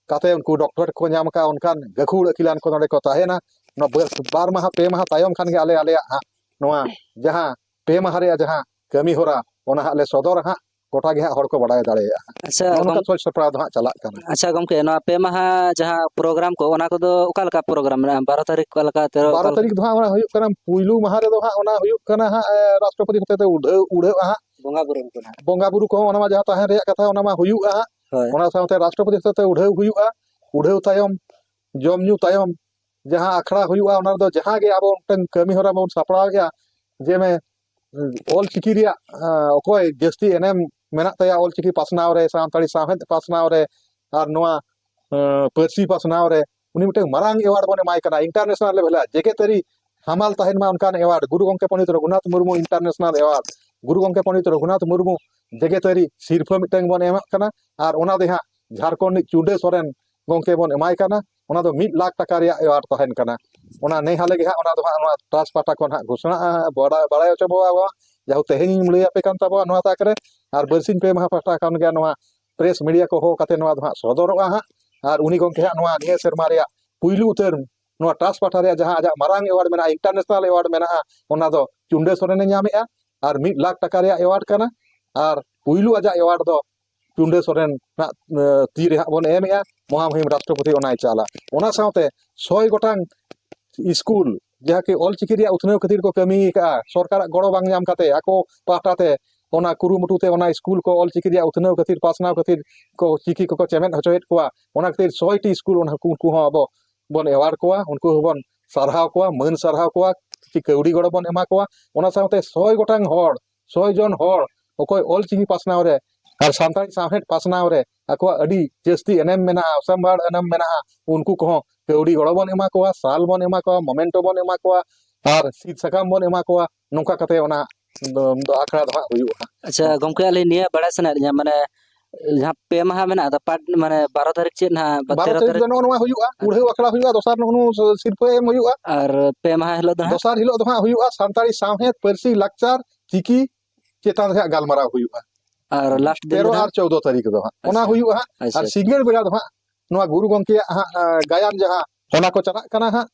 ᱠᱟᱛᱮ ᱩᱱᱠᱩ ᱰᱚᱠᱴᱚᱨᱮᱴ ᱠᱚ ᱧᱟᱢ ᱟᱠᱟᱫ ᱚᱱᱠᱟᱱ ᱜᱟᱹᱠᱷᱩᱲ ᱟᱹᱠᱤᱞᱟᱱ ᱠᱚ ᱱᱚᱰᱮ ᱠᱚ ᱛᱟᱦᱮᱱᱟ᱾ ᱱᱚᱣᱟ ᱵᱟᱨ, ᱵᱟᱨ ᱢᱟᱦᱟ, ᱯᱮ ᱢᱟᱦᱟ ᱛᱟᱭᱚᱢ ᱠᱷᱟᱱ ᱜᱮ ᱟᱞᱮ, ᱟᱞᱮᱭᱟᱜ ᱦᱟᱸᱜ ᱱᱚᱣᱟ ᱡᱟᱦᱟᱸ ᱯᱮ ᱢᱟᱦᱟ ᱨᱮᱭᱟᱜ ᱡᱟᱦᱟᱸ ᱠᱟᱹᱢᱤ ᱦᱚᱨᱟ, ᱚᱱᱟ ᱦᱟᱸᱜ ᱞᱮ ᱥᱚᱫᱚᱨᱟ ᱦᱟᱸᱜ᱾ ᱜᱚᱴᱟ ᱜᱮ ᱦᱟᱸᱜ ᱦᱚᱲ ᱠᱚ ᱵᱟᱲᱟᱭ ᱫᱟᱲᱮᱭᱟᱜᱼᱟ᱾ ᱟᱪᱪᱷᱟ, ᱱᱚᱜᱼᱚ ᱱᱚᱝᱠᱟ ᱜᱚᱢ-, ᱥᱟᱡᱽ ᱥᱟᱯᱲᱟᱣ ᱫᱚ ᱦᱟᱸᱜ ᱪᱟᱞᱟᱜ ᱠᱟᱱᱟ᱾ ᱟᱪᱪᱷᱟ ᱜᱚᱢᱠᱮ, ᱱᱚᱣᱟ ᱯᱮ ᱢᱟᱦᱟ ᱡᱟᱦᱟᱸ ᱯᱨᱳᱜᱨᱟᱢ ᱠᱚ, ᱚᱱᱟ ᱠᱚᱫᱚ ᱚᱠᱟ ᱞᱮᱠᱟ ᱯᱨᱳᱜᱨᱟᱢ ᱢᱮᱱᱟᱜᱼᱟ? ᱵᱟᱨᱚ ᱛᱟᱹᱨᱤᱠᱷ ᱚᱠᱟ ᱞᱮᱠᱟ ᱛᱮ-, ᱵᱟᱨᱚ ᱚᱠᱟ ᱞᱮᱠᱟ? ᱛᱟᱹᱨᱤᱠᱷ ᱫᱚ ᱦᱟᱸᱜ ᱚᱱᱟ ᱦᱩᱭᱩᱜ ᱠᱟᱱᱟ, ᱯᱩᱭᱞᱩ ᱢᱟᱦᱟ ᱨᱮᱫᱚ ᱦᱟᱸᱜ ᱚᱱᱟ ᱦᱩᱭᱩᱜ ᱠᱟᱱᱟ ᱦᱟᱸᱜ, ᱮ, ᱨᱟᱥᱴᱨᱚᱯᱚᱛᱤ ᱦᱚᱛᱮᱛᱮ ᱩᱰᱷᱟᱹᱣ, ᱩᱰᱷᱟᱹᱜᱼᱟ ᱦᱟᱸᱜ᱾ ᱵᱚᱸᱜᱟ ᱵᱩᱨᱩ ᱠᱚ ᱦᱟᱸᱜ᱾ ᱵᱚᱸᱜᱟ ᱵᱩᱨᱩ ᱠᱚᱦᱚᱸ ᱚᱱᱟ ᱢᱟ ᱡᱟᱦᱟᱸ ᱛᱟᱦᱮᱸ ᱨᱮᱭᱟᱜ ᱠᱟᱛᱷᱟ, ᱚᱱᱟ ᱢᱟ ᱦᱩᱭᱩᱜᱼᱟ ᱦᱟᱸᱜ᱾ ᱦᱳᱭ᱾ ᱚᱱᱟ ᱥᱟᱶᱛᱮ ᱨᱟᱥᱴᱨᱚᱯᱚᱛᱤ ᱦᱚᱛᱮᱛᱮ ᱩᱰᱷᱟᱹᱣ ᱦᱩᱭᱩᱜᱼᱟ᱾ ᱩᱰᱷᱟᱹᱣ ᱛᱟᱭᱚᱢ, ᱡᱚᱢ ᱧᱩ ᱛᱟᱭᱚᱢ, ᱡᱟᱦᱟᱸ ᱟᱠᱷᱲᱟ ᱦᱩᱭᱩᱜᱼᱟ, ᱚᱱᱟ ᱨᱮᱫᱚ ᱡᱟᱦᱟᱸ ᱜᱮ ᱟᱵᱚ ᱢᱤᱫᱴᱟᱝ ᱠᱟᱹᱢᱤ ᱦᱚᱨᱟ ᱵᱚᱱ ᱥᱟᱯᱲᱟᱣᱮᱫᱼᱟ, ᱡᱮ ᱢᱮ-, ᱚᱞ ᱪᱤᱠᱤ ᱨᱮᱭᱟᱜ, ᱟᱸ, ᱚᱠᱚᱭ ᱡᱟᱹᱥᱛᱤ ᱮᱱᱮᱢ ᱢᱮᱱᱟᱜ ᱛᱟᱭᱟ ᱚᱞ ᱪᱤᱠᱤ ᱯᱟᱥᱱᱟᱣ ᱨᱮ, ᱥᱟᱱᱛᱟᱲᱤ ᱥᱟᱶᱦᱮᱫ ᱯᱟᱥᱱᱟᱣ ᱨᱮ, ᱟᱨ ᱱᱚᱣᱟ, ᱟᱸ, ᱯᱟᱹᱨᱥᱤ ᱯᱟᱥᱱᱟᱣ ᱨᱮ, ᱩᱱᱤ ᱢᱤᱫᱴᱟᱝ ᱢᱟᱨᱟᱝ ᱮᱣᱟᱨᱰ ᱵᱚᱱ ᱮᱢᱟᱭ ᱠᱟᱱᱟ, ᱤᱱᱴᱟᱨᱱᱮᱥᱱᱟᱞ ᱞᱮᱵᱮᱞ ᱨᱮ ᱡᱮᱜᱮᱛᱟᱹᱨᱤ ᱦᱟᱢᱟᱞ ᱛᱟᱦᱮᱱ ᱢᱟ ᱚᱱᱠᱟᱱ ᱮᱣᱟᱨᱰ, ᱜᱩᱨᱩ ᱜᱚᱢᱠᱮ ᱯᱚᱱᱰᱤᱛ ᱨᱚᱜᱷᱩᱱᱟᱛᱷ ᱢᱩᱨᱢᱩ ᱤᱱᱴᱟᱨᱱᱮᱥᱱᱟᱞ ᱮᱣᱟᱨᱰ, ᱜᱩᱨᱩ ᱜᱚᱢᱠᱮ ᱯᱚᱱᱰᱤᱛ ᱨᱚᱜᱷᱩᱱᱟᱛᱷ ᱢᱩᱨᱢᱩ ᱡᱮᱜᱮᱛᱟᱹᱨᱤ ᱥᱤᱨᱯᱷᱟᱹ ᱢᱤᱫᱴᱟᱝ ᱵᱚᱱ ᱮᱢᱟᱜ ᱠᱟᱱᱟ᱾ ᱟᱨ ᱚᱱᱟ ᱫᱚ ᱦᱟᱸᱜ ᱡᱷᱟᱲᱠᱷᱚᱸᱰ ᱨᱤᱱᱤᱡ ᱪᱩᱰᱟᱹ ᱥᱚᱨᱮᱱ ᱜᱚᱢᱠᱮ ᱵᱚᱱ ᱮᱢᱟᱭ ᱠᱟᱱᱟ᱾ ᱚᱱᱟ ᱫᱚ ᱢᱤᱫ ᱞᱟᱠᱷ ᱴᱟᱠᱟ ᱨᱮᱭᱟᱜ ᱮᱣᱟᱨᱰ ᱛᱟᱦᱮᱱ ᱠᱟᱱᱟ᱾ ᱚᱱᱟ ᱱᱮ ᱦᱟᱞᱮ ᱜᱮ ᱦᱟᱸᱜ ᱚᱱᱟ ᱫᱚ ᱦᱟᱸᱜ ᱱᱚᱣᱟ ᱴᱨᱟᱥᱴ ᱯᱟᱦᱴᱟ ᱠᱷᱚᱱ ᱦᱟᱸᱜ ᱜᱷᱳᱥᱚᱱᱟᱜᱼᱟ, ᱵᱟᱲᱟᱭ, ᱵᱟᱲᱟᱭ ᱦᱚᱪᱚ ᱵᱚᱱᱟ ᱵᱚᱱ᱾ ᱡᱟᱦᱳ, ᱛᱮᱦᱮᱧ ᱤᱧ ᱞᱟᱹᱭ ᱟᱯᱮ ᱠᱟᱱ ᱛᱟᱵᱚᱣᱟ ᱱᱚᱣᱟ ᱛᱟᱠ ᱨᱮ, ᱟᱨ ᱵᱟᱨᱥᱤᱧ ᱯᱮ ᱢᱟᱦᱟ ᱯᱟᱦᱴᱟ ᱠᱷᱚᱱ ᱜᱮ ᱱᱚᱣᱟ ᱯᱨᱮᱥ ᱢᱤᱰᱤᱭᱟ ᱠᱚ ᱦᱚᱦᱚ ᱠᱟᱛᱮ ᱱᱚᱣᱟ ᱫᱚ ᱦᱟᱸᱜ ᱥᱚᱫᱚᱨᱚᱜᱼᱟ ᱦᱟᱸᱜ᱾ ᱟᱨ ᱩᱱᱤ ᱜᱚᱢᱠᱮ ᱦᱟᱸᱜ ᱱᱚᱣᱟ ᱱᱤᱭᱟᱹ ᱥᱮᱨᱢᱟ ᱨᱮᱭᱟᱜ ᱯᱩᱭᱞᱩ ᱩᱛᱟᱹᱨ ᱱᱚᱣᱟ ᱴᱟᱥ ᱯᱟᱦᱴᱟ ᱨᱮᱭᱟᱜ ᱡᱟᱦᱟᱸ ᱟᱡᱟᱜ ᱢᱟᱨᱟᱝ ᱮᱣᱟᱨᱰ ᱢᱮᱱᱟᱜᱼᱟ, ᱤᱱᱴᱟᱨᱱᱮᱥᱱᱟᱞ ᱮᱣᱟᱨᱰ ᱢᱮᱱᱟᱜᱼᱟ, ᱚᱱᱟ ᱫᱚ ᱪᱩᱱᱰᱟᱹ ᱥᱚᱨᱮᱱᱮ ᱧᱟᱢᱮᱜᱼᱟ᱾ ᱟᱨ ᱢᱤᱫ ᱞᱟᱠᱷ ᱴᱟᱠᱟ ᱨᱮᱭᱟᱜ ᱮᱣᱟᱨᱰ ᱠᱟᱱᱟ᱾ ᱟᱨ ᱯᱩᱭᱞᱩ ᱟᱡᱟᱜ ᱮᱣᱟᱨᱰ ᱫᱚ ᱪᱩᱱᱰᱟᱹ ᱥᱚᱨᱮᱱ ᱨᱮᱱᱟᱜ, ᱮ, ᱛᱤ ᱨᱮ ᱦᱟᱸᱜ ᱵᱚᱱ ᱮᱢᱮᱜᱼᱟ᱾ ᱢᱚᱦᱟᱢᱩᱦᱤᱢ ᱨᱟᱥᱴᱨᱚᱯᱚᱛᱤ ᱚᱱᱟᱭ ᱪᱟᱞᱟ᱾ ᱚᱱᱟ ᱥᱟᱶᱛᱮ ᱥᱚᱭ ᱜᱚᱴᱟᱝ ᱥᱠᱩᱞ ᱡᱟᱦᱟᱸ ᱠᱤ ᱚᱞᱪᱤᱠᱤ ᱨᱮᱭᱟᱜ ᱩᱛᱱᱟᱹᱣ ᱠᱷᱟᱹᱛᱤᱨ ᱠᱚ ᱠᱟᱹᱢᱤ ᱟᱠᱟᱫᱼᱟ, ᱥᱚᱨᱠᱟᱨᱟᱜ ᱜᱚᱲᱚ ᱵᱟᱝ ᱧᱟᱢ ᱠᱟᱛᱮ ᱟᱠᱚ ᱯᱟᱦᱴᱟ ᱛᱮ ᱚᱱᱟ ᱠᱩᱨᱩᱢᱩᱴᱩ ᱛᱮ ᱚᱱᱟ ᱥᱠᱩᱞ ᱠᱚ ᱚᱞᱪᱤᱠᱤ ᱨᱮᱭᱟᱜ ᱩᱛᱱᱟᱹᱣ ᱠᱷᱟᱹᱛᱤᱨ, ᱯᱟᱥᱱᱟᱣ ᱠᱷᱟᱹᱛᱤᱨ ᱠᱚ ᱪᱤᱠᱤ ᱠᱚᱠᱚ ᱪᱮᱢᱮᱫ ᱦᱚᱪᱚᱭᱮᱫ ᱠᱚᱣᱟ᱾ ᱚᱱᱟ ᱠᱷᱟᱹᱛᱤᱨ ᱥᱚᱭ ᱴᱤ ᱥᱠᱩᱞ ᱚᱱᱟ ᱠᱚ, ᱩᱱᱠᱩ ᱦᱚᱸ ᱟᱵᱚ ᱵᱚᱱ ᱮᱣᱟᱨᱰ ᱠᱚᱣᱟ, ᱩᱱᱠᱩ ᱦᱚᱸᱵᱚᱱ ᱥᱟᱨᱦᱟᱣ ᱠᱚᱣᱟ, ᱢᱟᱹᱱ ᱥᱟᱨᱦᱟᱣ ᱠᱚᱣᱟ, ᱠᱤᱪᱷᱩ ᱠᱟᱹᱣᱰᱤ ᱜᱚᱲᱚ ᱵᱚᱱ ᱮᱢᱟ ᱠᱚᱣᱟ᱾ ᱚᱱᱟ ᱥᱟᱶᱛᱮ ᱥᱚᱭ ᱜᱚᱴᱟᱝ ᱦᱚᱲ, ᱥᱚᱭ ᱡᱚᱱ ᱦᱚᱲ ᱚᱠᱚᱭ ᱚᱞᱪᱤᱠᱤ ᱯᱟᱥᱱᱟᱣ ᱨᱮ ᱟᱨ ᱥᱟᱱᱛᱟᱲᱤ ᱥᱟᱶᱦᱮᱫ ᱯᱟᱥᱱᱟᱣ ᱨᱮ ᱟᱠᱚᱣᱟᱜ ᱟᱹᱰᱤ ᱡᱟᱹᱥᱛᱤ ᱮᱱᱮᱢ ᱢᱮᱱᱟᱜᱼᱟ, ᱚᱥᱟᱢᱵᱷᱟᱲ ᱮᱱᱮᱢ ᱢᱮᱱᱟᱜᱼᱟ, ᱩᱱᱠᱩ ᱠᱚᱦᱚᱸ ᱠᱟᱹᱣᱰᱤ ᱜᱚᱲᱚ ᱵᱚᱱ ᱮᱢᱟ ᱠᱚᱣᱟ, ᱥᱟᱞ ᱵᱚᱱ ᱮᱢᱟ ᱠᱚᱣᱟ, ᱢᱚᱢᱮᱱᱴᱳ ᱵᱚᱱ ᱮᱢᱟ ᱠᱚᱣᱟ, ᱟᱨ ᱥᱤᱫ ᱥᱟᱠᱟᱢ ᱵᱚᱱ ᱮᱢᱟ ᱠᱚᱣᱟ᱾ ᱱᱚᱝᱠᱟ ᱠᱟᱛᱮ ᱚᱱᱟ ᱫᱚ, ᱫᱚ ᱟᱠᱷᱲᱟ ᱫᱚ ᱦᱟᱸᱜ ᱦᱩᱭᱩᱜᱼᱟ ᱦᱟᱸᱜ᱾ ᱟᱪᱪᱷᱟ ᱜᱚᱢᱠᱮ, ᱟᱹᱞᱤᱧ ᱱᱤᱭᱟᱹ ᱵᱟᱲᱟᱭ ᱥᱟᱱᱟᱭᱮᱫ ᱞᱤᱧᱟ, ᱢᱟᱱᱮ ᱡᱟᱦᱟᱸ ᱯᱮ ᱢᱟᱦᱟ ᱢᱮᱱᱟᱜ ᱫᱚ ᱯᱟᱴ, ᱢᱟᱱᱮ ᱵᱟᱨᱚ ᱛᱟᱹᱨᱤᱠᱷ ᱪᱮᱫ ᱱᱟᱦᱟᱜ, ᱵᱟᱨᱚ ᱛᱮᱨᱚ ᱛᱟᱹᱨᱤᱠᱷ ᱛᱟᱹᱨᱤᱠᱷ? ᱫᱚ ᱱᱚᱜᱼᱚ ᱱᱚᱣᱟ ᱦᱩᱭᱩᱜᱼᱟ, ᱠᱩᱲᱦᱟᱹᱣ ᱟᱠᱷᱲᱟ ᱦᱩᱭᱩᱜᱼᱟ, ᱫᱚᱥᱟᱨ ᱱᱚᱜᱼᱚ ᱱᱚᱣᱟ ᱥᱤᱨᱯᱟᱹ ᱮᱢ ᱦᱩᱭᱩᱜᱼᱟ᱾ ᱟᱨ ᱯᱮ ᱢᱟᱦᱟ ᱦᱤᱞᱳᱜ ᱫᱚ ᱱᱟᱦᱟᱜ? ᱫᱚᱥᱟᱨ ᱦᱤᱞᱳᱜ ᱫᱚ ᱦᱟᱸᱜ ᱦᱩᱭᱩᱜᱼᱟ ᱥᱟᱱᱛᱟᱲᱤ ᱥᱟᱶᱦᱮᱫ, ᱯᱟᱹᱨᱥᱤ, ᱞᱟᱠᱪᱟᱨ, ᱪᱤᱠᱤ ᱪᱮᱛᱟᱱ ᱨᱮ ᱦᱟᱸᱜ ᱜᱟᱞᱢᱟᱨᱟᱣ ᱦᱩᱭᱩᱜᱼᱟ᱾ ᱟᱨ ᱞᱟᱥᱴ ᱫᱤᱱ ᱫᱚ ᱛᱮᱨᱚ ᱱᱟᱦᱟᱜ? ᱟᱨ ᱪᱳᱣᱫᱚ ᱛᱟᱹᱨᱤᱠᱷ ᱫᱚ ᱦᱟᱸᱜ ᱚᱱᱟ ᱟᱪᱪᱷᱟ᱾ ᱦᱩᱭᱩᱜᱼᱟ ᱦᱟᱸᱜ᱾ ᱟᱪᱪᱷᱟ, ᱟᱨ ᱟᱪᱪᱷᱟ᱾ ᱥᱤᱸᱜᱟᱹᱲ ᱵᱮᱲᱟ ᱫᱚ ᱦᱟᱸᱜ ᱱᱚᱣᱟ ᱜᱩᱨᱩ ᱜᱚᱢᱠᱮᱭᱟᱜ ᱦᱟᱸᱜ, ᱟ, ᱜᱟᱭᱟᱱ ᱡᱟᱦᱟᱸ ᱚᱱᱟ ᱠᱚ ᱪᱟᱞᱟᱜ ᱠᱟᱱᱟ ᱦᱟᱸᱜ,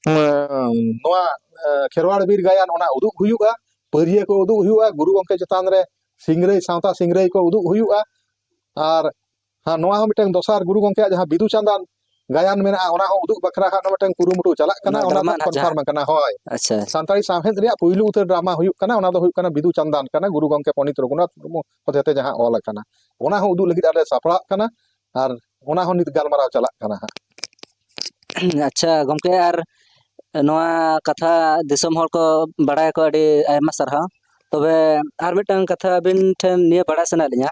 ᱩᱸ, ᱱᱚᱣᱟ, ᱮ, ᱠᱷᱮᱨᱣᱟᱲ ᱵᱤᱨ ᱜᱟᱭᱟᱱ ᱚᱱᱟ ᱩᱫᱩᱜ ᱦᱩᱭᱩᱜᱼᱟ, ᱯᱟᱹᱨᱭᱟᱹ ᱠᱚ ᱩᱫᱩᱜ ᱦᱩᱭᱩᱜᱼᱟ, ᱜᱩᱨᱩ ᱜᱚᱢᱠᱮ ᱪᱮᱛᱟᱱ ᱨᱮ ᱥᱤᱝᱨᱟᱹᱭ, ᱥᱟᱶᱛᱟ ᱥᱤᱝᱨᱟᱹᱭ ᱠᱚ ᱩᱫᱩᱜ ᱦᱩᱭᱩᱜᱼᱟ᱾ ᱟᱨ ᱦᱟᱸ, ᱱᱚᱣᱟ ᱦᱚᱸ ᱢᱤᱫᱴᱟᱝ ᱫᱚᱥᱟᱨ ᱜᱩᱨᱩ ᱜᱚᱢᱠᱮᱭᱟᱜ ᱡᱟᱦᱟᱸ ᱵᱤᱫᱩ ᱪᱟᱸᱫᱟᱱ ᱜᱟᱭᱟᱱ ᱢᱮᱱᱟᱜᱼᱟ, ᱚᱱᱟ ᱦᱚᱸ ᱩᱫᱩᱜ ᱵᱟᱠᱷᱨᱟ ᱦᱟᱸᱜ ᱢᱤᱫᱴᱟᱝ ᱠᱩᱨᱩᱢᱩᱴᱩ ᱪᱟᱞᱟᱜ ᱠᱟᱱᱟ, ᱚᱱᱟ ᱚᱱᱟ ᱫᱚ ᱰᱨᱟᱢᱟ ᱱᱟᱦᱟᱜ ᱠᱚᱱᱯᱷᱟᱨᱢ ᱡᱟᱦᱟᱸ ᱟᱠᱟᱱᱟ᱾ ᱦᱳᱭ, ᱟᱪᱪᱷᱟ᱾ ᱥᱟᱱᱛᱟᱲᱤ ᱥᱟᱶᱦᱮᱫ ᱨᱮᱭᱟᱜ ᱯᱩᱭᱞᱩ ᱩᱛᱟᱹᱨ ᱰᱨᱟᱢᱟ ᱦᱩᱭᱩᱜ ᱠᱟᱱᱟ, ᱚᱱᱟ ᱫᱚ ᱦᱩᱭᱩᱜ ᱠᱟᱱᱟ ᱵᱤᱫᱩ ᱪᱟᱸᱫᱟᱱ ᱠᱟᱱᱟ, ᱜᱩᱨᱩ ᱜᱚᱢᱠᱮ ᱯᱚᱱᱰᱤᱛ ᱨᱚᱜᱷᱩᱱᱟᱛᱷ ᱢᱩᱨᱢᱩ ᱦᱚᱛᱮᱛᱮ ᱡᱟᱦᱟᱸ ᱚᱞ ᱟᱠᱟᱱᱟ, ᱚᱱᱟ ᱦᱚᱸ ᱩᱫᱩᱜ ᱞᱟᱹᱜᱤᱫ ᱟᱞᱮ ᱥᱟᱯᱲᱟᱜ ᱠᱟᱱᱟ᱾ ᱟᱨ ᱚᱱᱟ ᱦᱚᱸ ᱱᱤᱛ ᱜᱟᱞᱢᱟᱨᱟᱣ ᱪᱟᱞᱟᱜ ᱠᱟᱱᱟ ᱦᱟᱸᱜ᱾ ᱟᱪᱪᱷᱟ ᱜᱚᱢᱠᱮ, ᱟᱨ ᱱᱚᱣᱟ ᱠᱟᱛᱷᱟ ᱫᱤᱥᱚᱢ ᱦᱚᱲ ᱠᱚ ᱵᱟᱲᱟᱭᱟᱠᱚ, ᱟᱹᱰᱤ ᱟᱭᱢᱟ ᱥᱟᱨᱦᱟᱣ᱾ ᱛᱚᱵᱮ ᱟᱨ ᱢᱤᱫᱴᱟᱝ ᱠᱟᱛᱷᱟ ᱟᱹᱵᱤᱱ ᱴᱷᱮᱱ ᱱᱤᱭᱟᱹ ᱵᱟᱲᱟᱭ ᱥᱟᱱᱟᱭᱮᱫ ᱞᱤᱧᱟ,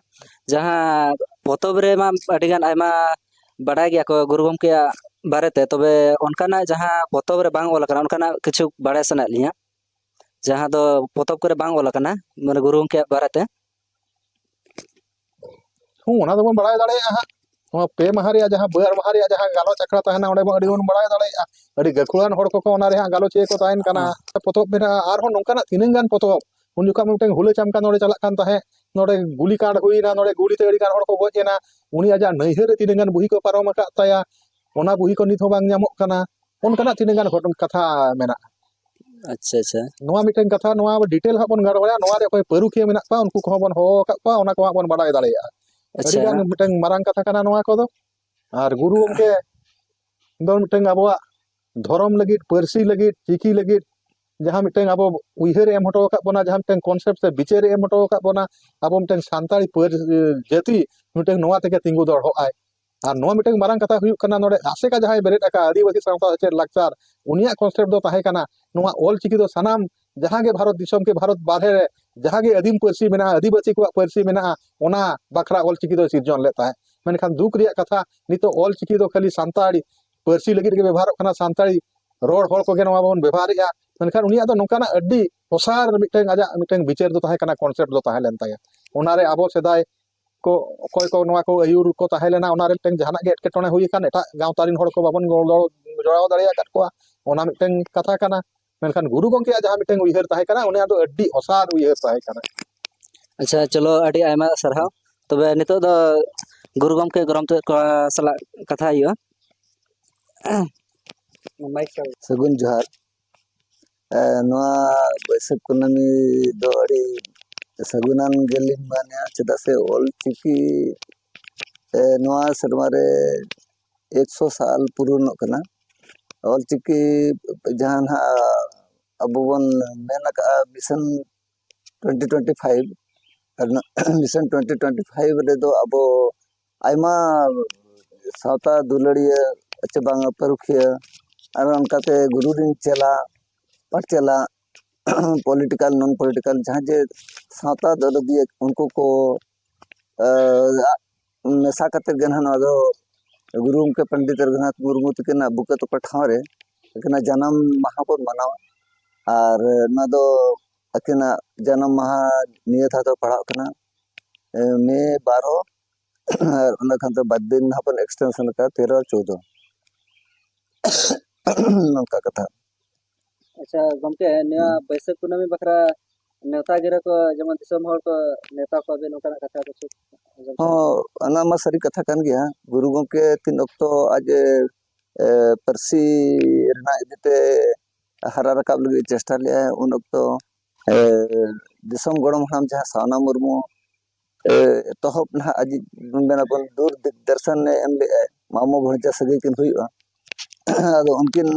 ᱡᱟᱦᱟᱸ ᱯᱚᱛᱚᱵ ᱨᱮᱢᱟ ᱟᱹᱰᱤᱜᱟᱱ ᱟᱭᱢᱟ ᱵᱟᱰᱟᱭ ᱜᱮᱭᱟ ᱠᱚ ᱜᱩᱨᱩ ᱜᱚᱢᱠᱮᱭᱟᱜ ᱵᱟᱨᱮᱛᱮ, ᱛᱚᱵᱮ ᱚᱱᱠᱟᱱᱟᱜ ᱡᱟᱦᱟᱸ ᱯᱚᱛᱚᱵ ᱨᱮ ᱵᱟᱝ ᱚᱞ ᱟᱠᱟᱱᱟ, ᱚᱱᱠᱟᱱᱟᱜ ᱠᱤᱪᱷᱩ ᱵᱟᱲᱟᱭ ᱥᱟᱱᱟᱭᱮᱫ ᱞᱤᱧᱟ, ᱡᱟᱦᱟᱸ ᱫᱚ ᱯᱚᱛᱚᱵ ᱠᱚᱨᱮ ᱵᱟᱝ ᱚᱞ ᱟᱠᱟᱱᱟ, ᱢᱟᱱᱮ ᱜᱩᱨᱩ ᱜᱚᱢᱠᱮᱭᱟᱜ ᱵᱟᱨᱮᱛᱮ᱾ ᱦᱚᱸ, ᱚᱱᱟ ᱫᱚᱵᱚᱱ ᱵᱟᱲᱟᱭ ᱫᱟᱲᱮᱭᱟᱜᱼᱟ ᱦᱟᱸᱜ᱾ ᱱᱚᱣᱟ ᱯᱮ ᱢᱟᱦᱟ ᱨᱮᱭᱟᱜ ᱡᱟᱦᱟᱸ, ᱵᱟᱨ ᱢᱟᱦᱟ ᱨᱮᱭᱟᱜ ᱡᱟᱦᱟᱸ ᱜᱟᱞᱚᱪ ᱟᱠᱷᱲᱟ ᱛᱟᱦᱮᱱᱟ, ᱚᱸᱰᱮ ᱵᱚᱱ ᱟᱹᱰᱤ ᱵᱚᱱ ᱵᱟᱲᱟᱭ ᱫᱟᱲᱮᱭᱟᱜᱼᱟ᱾ ᱟᱹᱰᱤ ᱜᱟᱹᱠᱷᱩᱲᱟᱱ ᱦᱚᱲ ᱠᱚᱠᱚ ᱚᱱᱟ ᱨᱮ ᱦᱟᱸᱜ ᱜᱟᱞᱚᱪᱤᱭᱟᱹ ᱠᱚ ᱛᱟᱦᱮᱱ ᱠᱟᱱᱟ᱾ ᱦᱮᱸ᱾ ᱯᱚᱛᱚᱵ ᱢᱮᱱᱟᱜᱼᱟ, ᱟᱨᱦᱚᱸ ᱱᱚᱝᱠᱟᱱᱟᱜ ᱛᱤᱱᱟᱹᱝ ᱜᱟᱱ ᱯᱚᱛᱚᱵ ᱩᱱ ᱡᱚᱠᱷᱚᱱ ᱢᱤᱫᱴᱟᱝ ᱦᱩᱞᱟᱹ ᱪᱟᱢᱠᱟ ᱱᱚᱰᱮ ᱪᱟᱞᱟᱜ ᱠᱟᱱ ᱛᱟᱦᱮᱸᱫ, ᱱᱚᱰᱮ ᱜᱩᱞᱤ ᱠᱟᱸᱰ ᱦᱩᱭᱱᱟ, ᱱᱚᱰᱮ ᱜᱩᱞᱤ ᱛᱮ ᱟᱹᱰᱤ ᱜᱟᱱ ᱦᱚᱲ ᱠᱚ ᱜᱚᱡ ᱮᱱᱟ, ᱩᱱᱤᱭᱟᱜ ᱡᱟᱦᱟᱸ ᱱᱟᱹᱭᱦᱟᱹᱨ ᱨᱮ ᱛᱤᱱᱟᱹᱜ ᱜᱟᱱ ᱵᱩᱦᱤ ᱠᱚ ᱯᱟᱨᱚᱢ ᱟᱠᱟᱫ ᱛᱟᱭᱟ, ᱚᱱᱟ ᱵᱩᱦᱤ ᱠᱚ ᱱᱤᱛ ᱦᱚᱸ ᱵᱟᱝ ᱧᱟᱢᱚᱜ ᱠᱟᱱᱟ᱾ ᱚᱱᱠᱟᱱᱟᱜ ᱛᱤᱱᱟᱹᱜ ᱜᱟᱱ ᱜᱷᱚᱴᱚᱱ ᱠᱟᱛᱷᱟ ᱢᱮᱱᱟᱜᱼᱟ᱾ ᱟᱪᱪᱷᱟ ᱟᱪᱪᱷᱟ ᱱᱚᱣᱟ ᱢᱤᱫᱴᱟᱝ ᱠᱟᱛᱷᱟ, ᱱᱚᱣᱟ ᱰᱤᱴᱮᱞ ᱦᱟᱸᱜ ᱵᱚᱱ ᱜᱟᱞᱢᱟᱨᱟᱣᱟ᱾ ᱱᱚᱣᱟ ᱨᱮ ᱚᱠᱚᱭ ᱯᱟᱹᱨᱩᱠᱷᱤᱭᱟᱹ ᱢᱮᱱᱟᱜ ᱠᱚᱣᱟ, ᱩᱱᱠᱩ ᱠᱚᱦᱚᱸ ᱵᱚᱱ ᱦᱚᱦᱚ ᱟᱠᱟᱫ ᱠᱚᱣᱟ, ᱚᱱᱟ ᱠᱚ ᱦᱟᱸᱜ ᱵᱚᱱ ᱵᱟᱲᱟᱭ ᱫᱟᱲᱮᱭᱟᱜᱼᱟ᱾ ᱟᱹᱰᱤ ᱟᱪᱪᱷᱟ ᱜᱟᱱ ᱢᱤᱫᱴᱟᱝ ᱢᱟᱨᱟᱝ ᱠᱟᱛᱷᱟ ᱠᱟᱱᱟ ᱱᱚᱣᱟ ᱠᱚᱫᱚ᱾ ᱟᱨ ᱜᱩᱨᱩ ᱜᱚᱢᱠᱮ ᱫᱚ ᱢᱤᱫᱴᱟᱝ ᱟᱵᱚᱣᱟᱜ ᱫᱷᱚᱨᱚᱢ ᱞᱟᱹᱜᱤᱫ, ᱯᱟᱹᱨᱥᱤ ᱞᱟᱹᱜᱤᱫ, ᱪᱤᱠᱤ ᱞᱟᱹᱜᱤᱫ ᱡᱟᱦᱟᱸ ᱢᱤᱫᱴᱟᱝ ᱟᱵᱚ ᱩᱭᱦᱟᱹᱨ ᱮ ᱮᱢ ᱦᱚᱴᱚ ᱟᱠᱟᱫ ᱵᱚᱱᱟ, ᱡᱟᱦᱟᱸ ᱢᱤᱫᱴᱟᱝ ᱠᱚᱱᱥᱮᱯᱴ ᱥᱮ ᱵᱤᱪᱟᱹᱨ ᱮ ᱮᱢ ᱦᱚᱴᱚ ᱟᱠᱟᱫ ᱵᱚᱱᱟ, ᱟᱵᱚ ᱢᱤᱫᱴᱟᱝ ᱥᱟᱱᱛᱟᱲᱤ ᱯᱟᱹᱨ- ᱡᱟᱹᱛᱤ ᱢᱤᱫᱴᱟᱝ ᱱᱚᱣᱟ ᱛᱮᱜᱮ ᱛᱤᱸᱜᱩ ᱫᱚᱦᱚᱜᱼᱟᱭ᱾ ᱟᱨ ᱱᱚᱣᱟ ᱢᱤᱫᱴᱟᱝ ᱢᱟᱨᱟᱝ ᱠᱟᱛᱷᱟ ᱦᱩᱭᱩᱜ ᱠᱟᱱᱟ, ᱱᱚᱰᱮ ᱟᱥᱮᱠᱟ ᱡᱟᱦᱟᱸᱭ ᱵᱮᱨᱮᱫ ᱟᱠᱟᱫ ᱟᱹᱫᱤᱵᱟᱹᱥᱤ ᱥᱟᱶᱛᱟ ᱥᱮᱪᱮᱫ ᱞᱟᱠᱪᱟᱨ, ᱩᱱᱤᱭᱟᱜ ᱠᱚᱱᱥᱮᱯᱴ ᱫᱚ ᱛᱟᱦᱮᱸ ᱠᱟᱱᱟ ᱱᱚᱣᱟ ᱚᱞ ᱪᱤᱠᱤ ᱫᱚ ᱥᱟᱱᱟᱢ ᱡᱟᱦᱟᱸ ᱜᱮ ᱵᱷᱟᱨᱚᱛ ᱫᱤᱥᱚᱢ ᱠᱮ ᱵᱷᱟᱨᱚᱛ ᱵᱟᱨᱦᱮ ᱨᱮ ᱡᱟᱦᱟᱸ ᱜᱮ ᱟᱹᱫᱤᱢ ᱯᱟᱹᱨᱥᱤ ᱢᱮᱱᱟᱜᱼᱟ, ᱟᱹᱫᱤᱵᱟᱹᱥᱤ ᱠᱚᱣᱟᱜ ᱯᱟᱹᱨᱥᱤ ᱢᱮᱱᱟᱜᱼᱟ, ᱚᱱᱟ ᱵᱟᱠᱷᱨᱟ ᱚᱞ ᱪᱤᱠᱤ ᱫᱚᱭ ᱥᱤᱨᱡᱚᱱ ᱞᱮᱫ ᱛᱟᱦᱮᱸᱫ᱾ ᱢᱮᱱᱠᱷᱟᱱ ᱫᱩᱠ ᱨᱮᱭᱟᱜ ᱠᱟᱛᱷᱟ, ᱱᱤᱛᱚᱜ ᱚᱞ ᱪᱤᱠᱤ ᱫᱚ ᱠᱷᱟᱹᱞᱤ ᱥᱟᱱᱛᱟᱲᱤ ᱯᱟᱹᱨᱥᱤ ᱞᱟᱹᱜᱤᱫ ᱜᱮ ᱵᱮᱵᱚᱦᱟᱨᱚᱜ ᱠᱟᱱᱟ, ᱥᱟᱱᱛᱟᱲᱤ ᱨᱚᱲ ᱦᱚᱲ ᱠᱚᱜᱮ ᱱᱚᱣᱟ ᱵᱚᱱ ᱵᱮᱵᱚᱦᱟᱨᱮᱫᱼᱟ᱾ ᱢᱮᱱᱠᱷᱟᱱ ᱩᱱᱤᱭᱟᱜ ᱫᱚ ᱱᱚᱝᱠᱟᱱᱟᱜ ᱟᱹᱰᱤ ᱚᱥᱟᱨ ᱢᱤᱫᱴᱟᱝ ᱟᱡᱟᱜ ᱢᱤᱫᱴᱟᱝ ᱵᱤᱪᱟᱹᱨ ᱫᱚ ᱛᱟᱦᱮᱸ ᱠᱟᱱᱟ, ᱠᱚᱱᱥᱮᱯᱴ ᱫᱚ ᱛᱟᱦᱮᱸ ᱞᱮᱱ ᱛᱟᱭᱟ᱾ ᱚᱱᱟᱨᱮ ᱟᱵᱚ ᱥᱮᱫᱟᱭ ᱠᱚ ᱚᱠᱚᱭ ᱠᱚ ᱱᱚᱣᱟ ᱠᱚ ᱟᱹᱭᱩᱨ ᱠᱚ ᱛᱟᱦᱮᱸ ᱞᱮᱱᱟ, ᱚᱱᱟᱨᱮ ᱢᱤᱫᱴᱟᱝ ᱡᱟᱦᱟᱱᱟᱜ ᱜᱮ ᱮᱴᱠᱮᱴᱚᱬᱮ ᱦᱩᱭ ᱟᱠᱟᱱ, ᱮᱴᱟᱜ ᱜᱟᱶᱛᱟ ᱨᱮᱱ ᱦᱚᱲ ᱠᱚ ᱵᱟᱵᱚᱱ ᱜᱚᱲᱚ ᱡᱚᱲᱟᱣ ᱫᱟᱲᱮ ᱟᱠᱟᱫ ᱠᱚᱣᱟ, ᱚᱱᱟ ᱢᱤᱫᱴᱟᱝ ᱠᱟᱛᱷᱟ ᱠᱟᱱᱟ᱾ ᱢᱮᱱᱠᱷᱟᱱ ᱜᱩᱨᱩ ᱜᱚᱢᱠᱮᱭᱟᱜ ᱡᱟᱦᱟᱸ ᱢᱤᱫᱴᱟᱝ ᱩᱭᱦᱟᱹᱨ ᱛᱟᱦᱮᱸ ᱠᱟᱱᱟ, ᱩᱱᱤᱭᱟᱜ ᱫᱚ ᱟᱹᱰᱤ ᱚᱥᱟᱨ ᱩᱭᱦᱟᱹᱨ ᱛᱟᱦᱮᱸ ᱠᱟᱱᱟ᱾ ᱟᱪᱪᱷᱟ, ᱪᱚᱞᱚ, ᱟᱹᱰᱤ ᱟᱭᱢᱟ ᱥᱟᱨᱦᱟᱣ᱾ ᱛᱚᱵᱮ ᱱᱤᱛᱚᱜ ᱫᱚ ᱜᱩᱨᱩ ᱜᱚᱢᱠᱮ ᱜᱚᱨᱚᱢ ᱛᱮᱫ ᱠᱚ ᱥᱟᱞᱟᱜ ᱠᱟᱛᱷᱟ ᱦᱩᱭᱩᱜᱼᱟ᱾ ᱥᱟᱹᱜᱩᱱ ᱡᱚᱦᱟᱨ᱾ ᱮ, ᱱᱚᱣᱟ ᱵᱟᱹᱭᱥᱟᱹᱠᱷ ᱠᱩᱱᱟᱹᱢᱤ ᱫᱚ ᱟᱹᱰᱤ ᱥᱟᱹᱜᱩᱱᱟᱱ ᱜᱮᱞᱤᱧ ᱢᱚᱱᱮᱭᱟ, ᱪᱮᱫᱟᱜ ᱥᱮ ᱚᱞ ᱪᱤᱠᱤ ᱮ, ᱱᱚᱣᱟ ᱥᱮᱨᱢᱟ ᱨᱮ ᱮᱠᱥᱚ ᱥᱟᱞ ᱯᱩᱨᱩᱱᱚᱜ ᱠᱟᱱᱟ᱾ ᱚᱞ ᱪᱤᱠᱤ ᱡᱟᱦᱟᱸ ᱱᱟᱦᱟᱜ ᱟᱵᱚ ᱵᱚᱱ ᱢᱮᱱ ᱟᱠᱟᱫᱼᱟ ᱢᱤᱥᱚᱱ ᱴᱩᱭᱮᱱᱴᱤ ᱴᱩᱭᱮᱱᱴᱤ ᱯᱷᱟᱭᱤᱵᱷ, ᱟᱨ ᱚᱱᱟ ᱢᱤᱥᱚᱱ ᱴᱩᱭᱮᱱᱴᱤ ᱴᱩᱭᱮᱱᱴᱤ ᱯᱷᱟᱭᱤᱵᱷ ᱨᱮᱫᱚ ᱟᱵᱚ ᱟᱭᱢᱟ ᱥᱟᱶᱛᱟ ᱫᱩᱞᱟᱹᱲᱤᱭᱟᱹ ᱪᱮ ᱵᱟᱝᱟ ᱯᱟᱹᱨᱩᱠᱷᱤᱭᱟᱹ, ᱟᱨ ᱚᱱᱠᱟᱛᱮ ᱜᱩᱨᱩ ᱨᱤᱱ ᱪᱮᱞᱟ, ᱯᱟᱴᱪᱟᱞᱟ, ᱯᱚᱞᱤᱴᱤᱠᱟᱞ, ᱱᱚᱱ ᱯᱚᱞᱤᱴᱤᱠᱟᱞ, ᱡᱟᱦᱟᱸ ᱡᱮ ᱥᱟᱶᱛᱟ ᱫᱚᱨᱚᱫᱤᱭᱟᱹ, ᱩᱱᱠᱩ ᱠᱚ ᱮ, ᱢᱮᱥᱟ ᱠᱟᱛᱮ ᱜᱮ ᱱᱟᱦᱟᱜ ᱱᱚᱣᱟ ᱫᱚ ᱜᱩᱨᱩ ᱜᱚᱢᱠᱮ ᱯᱚᱱᱰᱤᱛ ᱨᱚᱜᱷᱩᱱᱟᱛᱷ ᱢᱩᱨᱢᱩ ᱛᱟᱹᱠᱤᱱᱟᱜ ᱵᱩᱠᱟᱹ ᱛᱚᱯᱟ ᱴᱷᱟᱶ ᱨᱮ ᱟᱹᱠᱤᱱᱟᱜ ᱡᱟᱱᱟᱢ ᱢᱟᱦᱟ ᱵᱚᱱ ᱢᱟᱱᱟᱣᱟ᱾ ᱟᱨ ᱱᱚᱣᱟ ᱫᱚ ᱟᱹᱠᱤᱱᱟᱜ ᱡᱟᱱᱟᱢ ᱢᱟᱦᱟ ᱱᱤᱭᱟᱹ ᱫᱷᱟᱣ ᱫᱚ ᱯᱟᱲᱟᱜ ᱠᱟᱱᱟ, ᱮ, ᱢᱮ ᱵᱟᱨᱚ, ᱟᱨ ᱚᱱᱟ ᱠᱷᱟᱱ ᱫᱚ ᱵᱟᱨ ᱫᱤᱱ ᱱᱟᱦᱟᱜ ᱵᱚᱱ ᱮᱠᱥᱴᱮᱱᱥᱚᱱ ᱟᱠᱟᱫᱟ, ᱛᱮᱨᱚ ᱪᱳᱫᱚ᱾ ᱱᱚᱝᱠᱟ ᱠᱟᱛᱷᱟ᱾ ᱟᱪᱪᱷᱟ ᱜᱚᱢᱠᱮ, ᱱᱚᱣᱟ ᱵᱟᱹᱭᱥᱟᱹᱠᱷ ᱠᱩᱱᱟᱹᱢᱤ ᱵᱟᱠᱷᱨᱟ ᱱᱮᱣᱛᱟ ᱜᱤᱨᱟᱹ ᱠᱚ, ᱡᱮᱢᱚᱱ ᱫᱤᱥᱚᱢ ᱦᱚᱲ ᱠᱚ ᱱᱮᱣᱛᱟ ᱠᱚᱣᱟ ᱵᱤᱱ, ᱚᱱᱠᱟᱱᱟᱜ ᱠᱟᱛᱷᱟ ᱠᱚ ᱪᱮᱫ ᱟᱸᱡᱚᱢ ᱥᱟᱱᱟ? ᱦᱚᱸ, ᱚᱱᱟ ᱢᱟ ᱥᱟᱹᱨᱤ ᱠᱟᱛᱷᱟ ᱠᱟᱱ ᱜᱮᱭᱟ᱾ ᱜᱩᱨᱩ ᱜᱚᱢᱠᱮ ᱛᱤᱱ ᱚᱠᱛᱚ ᱟᱡ ᱮ, ᱮ, ᱯᱟᱹᱨᱥᱤ ᱨᱮᱱᱟᱜ ᱤᱫᱤᱛᱮ ᱦᱟᱨᱟ ᱨᱟᱠᱟᱵ ᱞᱟᱹᱜᱤᱫ ᱪᱮᱥᱴᱟ ᱞᱮᱫᱼᱟᱭ, ᱩᱱ ᱚᱠᱛᱚ ᱮ, ᱫᱤᱥᱚᱢ ᱜᱚᱲᱚᱢ ᱦᱟᱲᱟᱢ ᱡᱟᱦᱟᱸ ᱥᱟᱣᱱᱟ ᱢᱩᱨᱢᱩ ᱮ, ᱮᱛᱚᱦᱚᱵ ᱱᱟᱦᱟᱜ ᱟᱡᱤᱡ ᱢᱮᱱᱟᱵᱚᱱ ᱫᱩᱨ ᱫᱤᱜᱽ ᱫᱚᱨᱥᱚᱱ ᱮ ᱮᱢ ᱞᱮᱫᱼᱟᱭ, ᱢᱟᱢᱚ ᱵᱷᱚᱬᱡᱟ ᱥᱟᱹᱜᱟᱹᱭ ᱠᱤᱱ ᱦᱩᱭᱩᱜᱼᱟ᱾ ᱟᱫᱚ ᱩᱱᱠᱤᱱ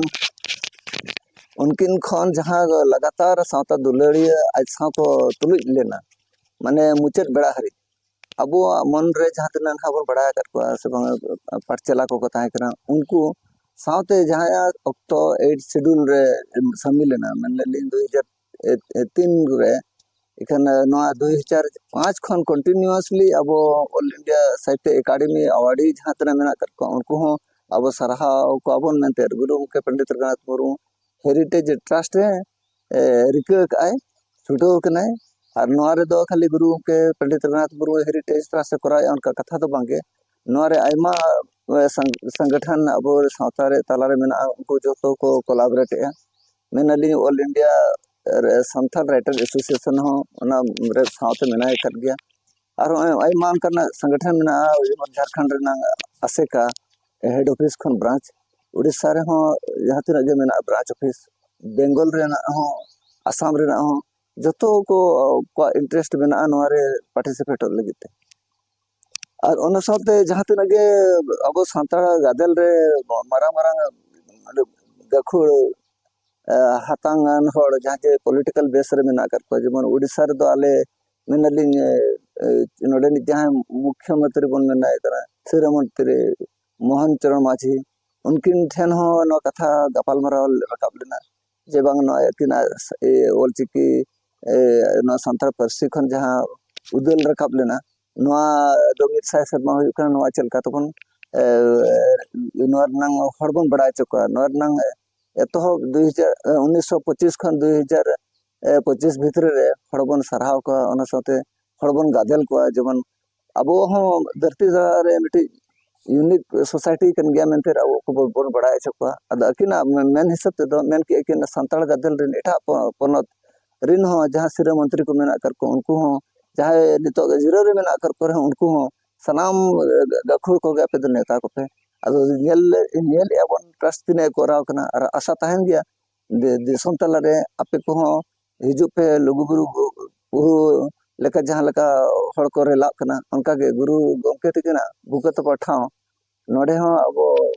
ᱩᱱᱠᱤᱱ ᱠᱷᱚᱱ ᱡᱟᱦᱟᱸ ᱞᱟᱜᱟᱛᱟᱨ ᱥᱟᱶᱛᱟ ᱫᱩᱞᱟᱹᱲᱤᱭᱟᱹ ᱟᱡ ᱥᱟᱶ ᱠᱚ ᱛᱩᱞᱩᱡ ᱞᱮᱱᱟ, ᱢᱟᱱᱮ ᱢᱩᱪᱟᱹᱫ ᱵᱮᱲᱟ ᱦᱟᱹᱨᱤᱡ ᱟᱵᱚᱣᱟᱜ ᱢᱚᱱ ᱨᱮ ᱡᱟᱦᱟᱸ ᱛᱤᱱᱟᱹᱜ ᱱᱟᱦᱟᱜ ᱵᱚᱱ ᱵᱟᱲᱟᱭ ᱟᱠᱟᱫ ᱠᱚᱣᱟ ᱥᱮ ᱵᱟᱝ, ᱯᱟᱴᱪᱟᱞᱟ ᱠᱚᱠᱚ ᱛᱟᱦᱮᱸ ᱠᱟᱱᱟ, ᱩᱱᱠᱩ ᱥᱟᱶᱛᱮ ᱡᱟᱦᱟᱸᱭᱟᱜ ᱚᱠᱛᱚ ᱮᱭᱤᱴ ᱥᱤᱰᱩᱞ ᱨᱮ ᱥᱟᱹᱢᱤᱞ ᱮᱱᱟ, ᱢᱮᱱ ᱞᱮᱫ ᱞᱤᱧ ᱫᱩ ᱦᱟᱡᱟᱨ ᱛᱤᱱ ᱨᱮ, ᱤᱠᱷᱟᱹᱱ ᱱᱚᱣᱟ ᱫᱩ ᱦᱟᱡᱟᱨ ᱯᱟᱸᱪ ᱠᱷᱚᱱ continuously ᱟᱵᱚ All India ᱥᱟᱦᱤᱛᱭᱚ ᱮᱠᱟᱰᱮᱢᱤ ᱟᱣᱟᱨᱰᱤ ᱡᱟᱦᱟᱸ ᱛᱤᱱᱟᱹᱜ ᱢᱮᱱᱟᱜ ᱟᱠᱟᱫ ᱠᱚᱣᱟ, ᱩᱱᱠᱩ ᱦᱚᱸ ᱟᱵᱚ ᱥᱟᱨᱦᱟᱣ ᱠᱚᱣᱟ ᱵᱚᱱ ᱢᱮᱱᱛᱮ ᱜᱩᱨᱩ ᱜᱚᱢᱠᱮ ᱯᱚᱱᱰᱤᱛ ᱨᱚᱜᱷᱩᱱᱟᱛᱷ ᱢᱩᱨᱢᱩ ᱦᱮᱨᱤᱴᱮᱡᱽ ᱴᱨᱟᱥᱴ ᱮ, ᱮ, ᱨᱤᱠᱟᱹ ᱟᱠᱟᱫᱼᱟᱭ, ᱪᱷᱩᱴᱟᱹᱣ ᱟᱠᱟᱱᱟᱭ᱾ ᱟᱨ ᱱᱚᱣᱟ ᱨᱮᱫᱚ ᱠᱷᱟᱹᱞᱤ ᱜᱩᱨᱩ ᱜᱚᱢᱠᱮ ᱯᱚᱱᱰᱤᱛ ᱨᱚᱜᱷᱩᱱᱟᱛᱷ ᱢᱩᱨᱢᱩ ᱦᱮᱨᱤᱴᱮᱡᱽ ᱴᱨᱟᱥᱴ ᱮ ᱠᱚᱨᱟᱣᱮᱫᱼᱟ, ᱚᱱᱠᱟ ᱠᱟᱛᱷᱟ ᱫᱚ ᱵᱟᱝᱜᱮ᱾ ᱱᱚᱣᱟ ᱨᱮ ᱟᱭᱢᱟ, ᱮ, ᱥᱟᱝ-, ᱥᱚᱝᱜᱚᱴᱷᱚᱱ ᱟᱵᱚ ᱥᱟᱶᱛᱟ ᱨᱮ ᱛᱟᱞᱟᱨᱮ ᱢᱮᱱᱟᱜᱼᱟ, ᱩᱱᱠᱩ ᱡᱚᱛᱚ ᱠᱚ ᱠᱳᱞᱟᱵᱚᱨᱮᱴ ᱮᱫᱼᱟ᱾ ᱢᱮᱱᱟᱞᱤᱧ All India ᱨᱮ ᱥᱟᱱᱛᱟᱲ ᱨᱟᱭᱴᱟᱨ ᱮᱥᱳᱥᱤᱭᱮᱥᱚᱱ ᱦᱚᱸ ᱚᱱᱟ ᱨᱮ ᱥᱟᱶᱛᱮ ᱢᱮᱱᱟᱭ ᱟᱠᱟᱫ ᱜᱮᱭᱟ᱾ ᱟᱨᱦᱚᱸ ᱟᱭᱢᱟ ᱚᱱᱠᱟᱱᱟᱜ ᱥᱚᱝᱜᱚᱴᱷᱚᱱ ᱢᱮᱱᱟᱜᱼᱟ, ᱡᱮᱢᱚᱱ ᱡᱷᱟᱲᱠᱷᱚᱸᱰ ᱨᱮᱱᱟᱜ ᱟᱥᱮᱠᱟ ᱦᱮᱰ ᱚᱯᱷᱤᱥ ᱠᱷᱚᱱ ᱵᱨᱟᱧᱪ, ᱩᱲᱤᱥᱥᱟ ᱨᱮᱦᱚᱸ ᱡᱟᱦᱟᱸ ᱛᱤᱱᱟᱹᱜ ᱜᱮ ᱢᱮᱱᱟᱜᱼᱟ ᱵᱨᱟᱧᱪ ᱚᱯᱷᱤᱥ, ᱵᱮᱝᱜᱚᱞ ᱨᱮᱱᱟᱜ ᱦᱚᱸ, ᱟᱥᱟᱢ ᱨᱮᱱᱟᱜ ᱦᱚᱸ, ᱡᱚᱛᱚ ᱠᱚ, ᱠᱚᱣᱟᱜ ᱤᱱᱴᱟᱨᱮᱥᱴ ᱢᱮᱱᱟᱜᱼᱟ ᱱᱚᱣᱟ ᱨᱮ ᱯᱟᱨᱴᱤᱥᱤᱯᱮᱴᱚᱜ ᱞᱟᱹᱜᱤᱫ ᱛᱮ᱾ ᱟᱨ ᱚᱱᱟ ᱥᱟᱶᱛᱮ ᱡᱟᱦᱟᱸ ᱛᱤᱱᱟᱹᱜ ᱜᱮ ᱟᱵᱚ ᱥᱟᱱᱛᱟᱲ ᱜᱟᱫᱮᱞ ᱨᱮ ᱢᱟᱨᱟᱝ ᱢᱟᱨᱟᱝ ᱜᱟᱹᱠᱷᱩᱲ, ᱮ, ᱦᱟᱛᱟᱝ ᱟᱱ ᱦᱚᱲ ᱡᱟᱦᱟᱸ ᱡᱮ ᱯᱚᱞᱤᱴᱤᱠᱟᱞ ᱵᱮᱥ ᱨᱮ ᱢᱮᱱᱟᱜ ᱟᱠᱟᱫ ᱠᱚᱣᱟ, ᱡᱮᱢᱚᱱ ᱩᱲᱤᱥᱥᱟ ᱨᱮᱫᱚ ᱟᱞᱮ ᱢᱮᱱᱟᱞᱤᱧ, ᱮ, ᱮ, ᱱᱚᱰᱮᱱᱤᱡ ᱡᱟᱦᱟᱸᱭ ᱢᱩᱠᱷᱭᱚ ᱢᱚᱱᱛᱨᱤ ᱵᱚᱱ ᱢᱮᱱᱟᱭ ᱠᱟᱱᱟ, ᱥᱤᱨᱟᱹ ᱢᱚᱱᱛᱨᱤ ᱢᱳᱦᱚᱱ ᱪᱚᱨᱚᱬ ᱢᱟᱹᱡᱷᱤ, ᱩᱱᱠᱤᱱ ᱴᱷᱮᱱ ᱦᱚᱸ ᱱᱚᱣᱟ ᱠᱟᱛᱷᱟ ᱜᱟᱯᱟᱞᱢᱟᱨᱟᱣ ᱨᱟᱠᱟᱵ ᱞᱮᱱᱟ ᱡᱮ ᱵᱟᱝ ᱱᱚᱣᱟ ᱟᱹᱠᱤᱱᱟᱜ, ᱮ, ᱚᱞᱪᱤᱠᱤ, ᱮ, ᱱᱚᱣᱟ ᱥᱟᱱᱛᱟᱲ ᱯᱟᱹᱨᱥᱤ ᱠᱷᱚᱱ ᱡᱟᱦᱟᱸ ᱩᱫᱟᱹᱞ ᱨᱟᱠᱟᱵ ᱞᱮᱱᱟ, ᱱᱚᱣᱟ ᱫᱚ ᱢᱤᱫ ᱥᱟᱭ ᱥᱮᱨᱢᱟ ᱦᱩᱭᱩᱜ ᱠᱟᱱᱟ᱾ ᱱᱚᱣᱟ ᱪᱮᱫ ᱞᱮᱠᱟ ᱛᱮᱵᱚᱱ, ᱮ, ᱱᱚᱣᱟ ᱨᱮᱱᱟᱝ ᱦᱚᱲ ᱵᱚᱱ ᱵᱟᱲᱟᱭ ᱦᱚᱪᱚ ᱠᱚᱣᱟ, ᱱᱚᱣᱟ ᱨᱮᱱᱟᱝ ᱮᱛᱚᱦᱚᱵ ᱫᱩᱭ ᱦᱟᱡᱟᱨ, ᱮ, ᱩᱱᱤᱥᱥᱚ ᱯᱚᱸᱪᱤᱥ ᱠᱷᱚᱱ ᱫᱩᱭ ᱦᱟᱡᱟᱨ ᱯᱚᱸᱪᱤᱥ ᱵᱷᱤᱛᱨᱤ ᱨᱮ ᱦᱚᱲ ᱵᱚᱱ ᱥᱟᱨᱦᱟᱣ ᱠᱚᱣᱟ, ᱚᱱᱟ ᱥᱟᱶᱛᱮ ᱦᱚᱲ ᱵᱚᱱ ᱜᱟᱫᱮᱞ ᱠᱚᱣᱟ, ᱡᱮᱢᱚᱱ ᱟᱵᱚ ᱦᱚᱸ ᱫᱷᱟᱹᱨᱛᱤ ᱫᱷᱟᱨᱟ ᱨᱮ ᱢᱤᱫᱴᱤᱡ ᱤᱭᱩᱱᱤᱠ ᱥᱳᱥᱟᱭᱴᱤ ᱠᱟᱱ ᱜᱮᱭᱟ ᱢᱮᱱᱛᱮ ᱟᱵᱚ ᱠᱚᱵᱚᱱ ᱵᱚᱱ ᱵᱟᱲᱟᱭ ᱦᱚᱪᱚ ᱠᱚᱣᱟ᱾ ᱟᱫᱚ ᱟᱹᱠᱤᱱᱟᱜ ᱢᱮᱱ ᱦᱤᱥᱟᱹᱵ ᱛᱮᱫᱚ ᱢᱮᱱ ᱠᱮᱜᱼᱟ ᱠᱤᱱ ᱥᱟᱱᱛᱟᱲ ᱜᱟᱫᱮᱞ ᱨᱮᱱ ᱮᱴᱟᱜ ᱯᱚ-, ᱯᱚᱱᱚᱛ ᱨᱤᱱ ᱦᱚᱸ ᱡᱟᱦᱟᱸ ᱥᱤᱨᱟᱹ ᱢᱚᱱᱛᱨᱤ ᱠᱚ ᱢᱮᱱᱟᱜ ᱟᱠᱟᱫ ᱠᱚ, ᱩᱱᱠᱩ ᱦᱚᱸ ᱡᱟᱦᱟᱸᱭ ᱱᱤᱛᱚᱜ ᱡᱤᱨᱟᱹ ᱨᱮ ᱢᱮᱱᱟᱜ ᱟᱠᱟᱫ ᱠᱚ ᱨᱮᱦᱚᱸ, ᱩᱱᱠᱩ ᱦᱚᱸ ᱥᱟᱱᱟᱢ ᱜᱟᱹᱠᱷᱩᱲ ᱠᱚᱜᱮ ᱟᱯᱮ ᱫᱚ ᱱᱮᱣᱛᱟ ᱠᱚᱯᱮ᱾ ᱟᱫᱚ ᱧᱮᱞ ᱧᱮᱞᱮᱫᱼᱟ ᱵᱚᱱ ᱴᱨᱟᱥᱴ ᱛᱤᱱᱟᱹᱜ ᱮ ᱠᱚᱨᱟᱣ ᱠᱟᱱᱟ, ᱟᱨ ᱟᱥᱟ ᱛᱟᱦᱮᱱ ᱜᱮᱭᱟ ᱫᱤᱥᱚᱢ ᱛᱟᱞᱟᱨᱮ ᱟᱯᱮ ᱠᱚᱦᱚᱸ ᱦᱤᱡᱩᱜ ᱯᱮ᱾ ᱞᱩᱜᱩᱵᱩᱨᱩ ᱵᱩᱨᱩ ᱞᱮᱠᱟ ᱡᱟᱦᱟᱸ ᱞᱮᱠᱟ ᱦᱚᱲ ᱠᱚ ᱨᱮᱞᱟᱜ ᱠᱟᱱᱟ, ᱚᱱᱠᱟᱜᱮ ᱜᱩᱨᱩ ᱜᱚᱢᱠᱮ ᱛᱟᱹᱠᱤᱱᱟᱜ ᱵᱩᱠᱟᱹ ᱛᱚᱯᱟ ᱴᱷᱟᱶ ᱱᱚᱰᱮ ᱦᱚᱸ ᱟᱵᱚ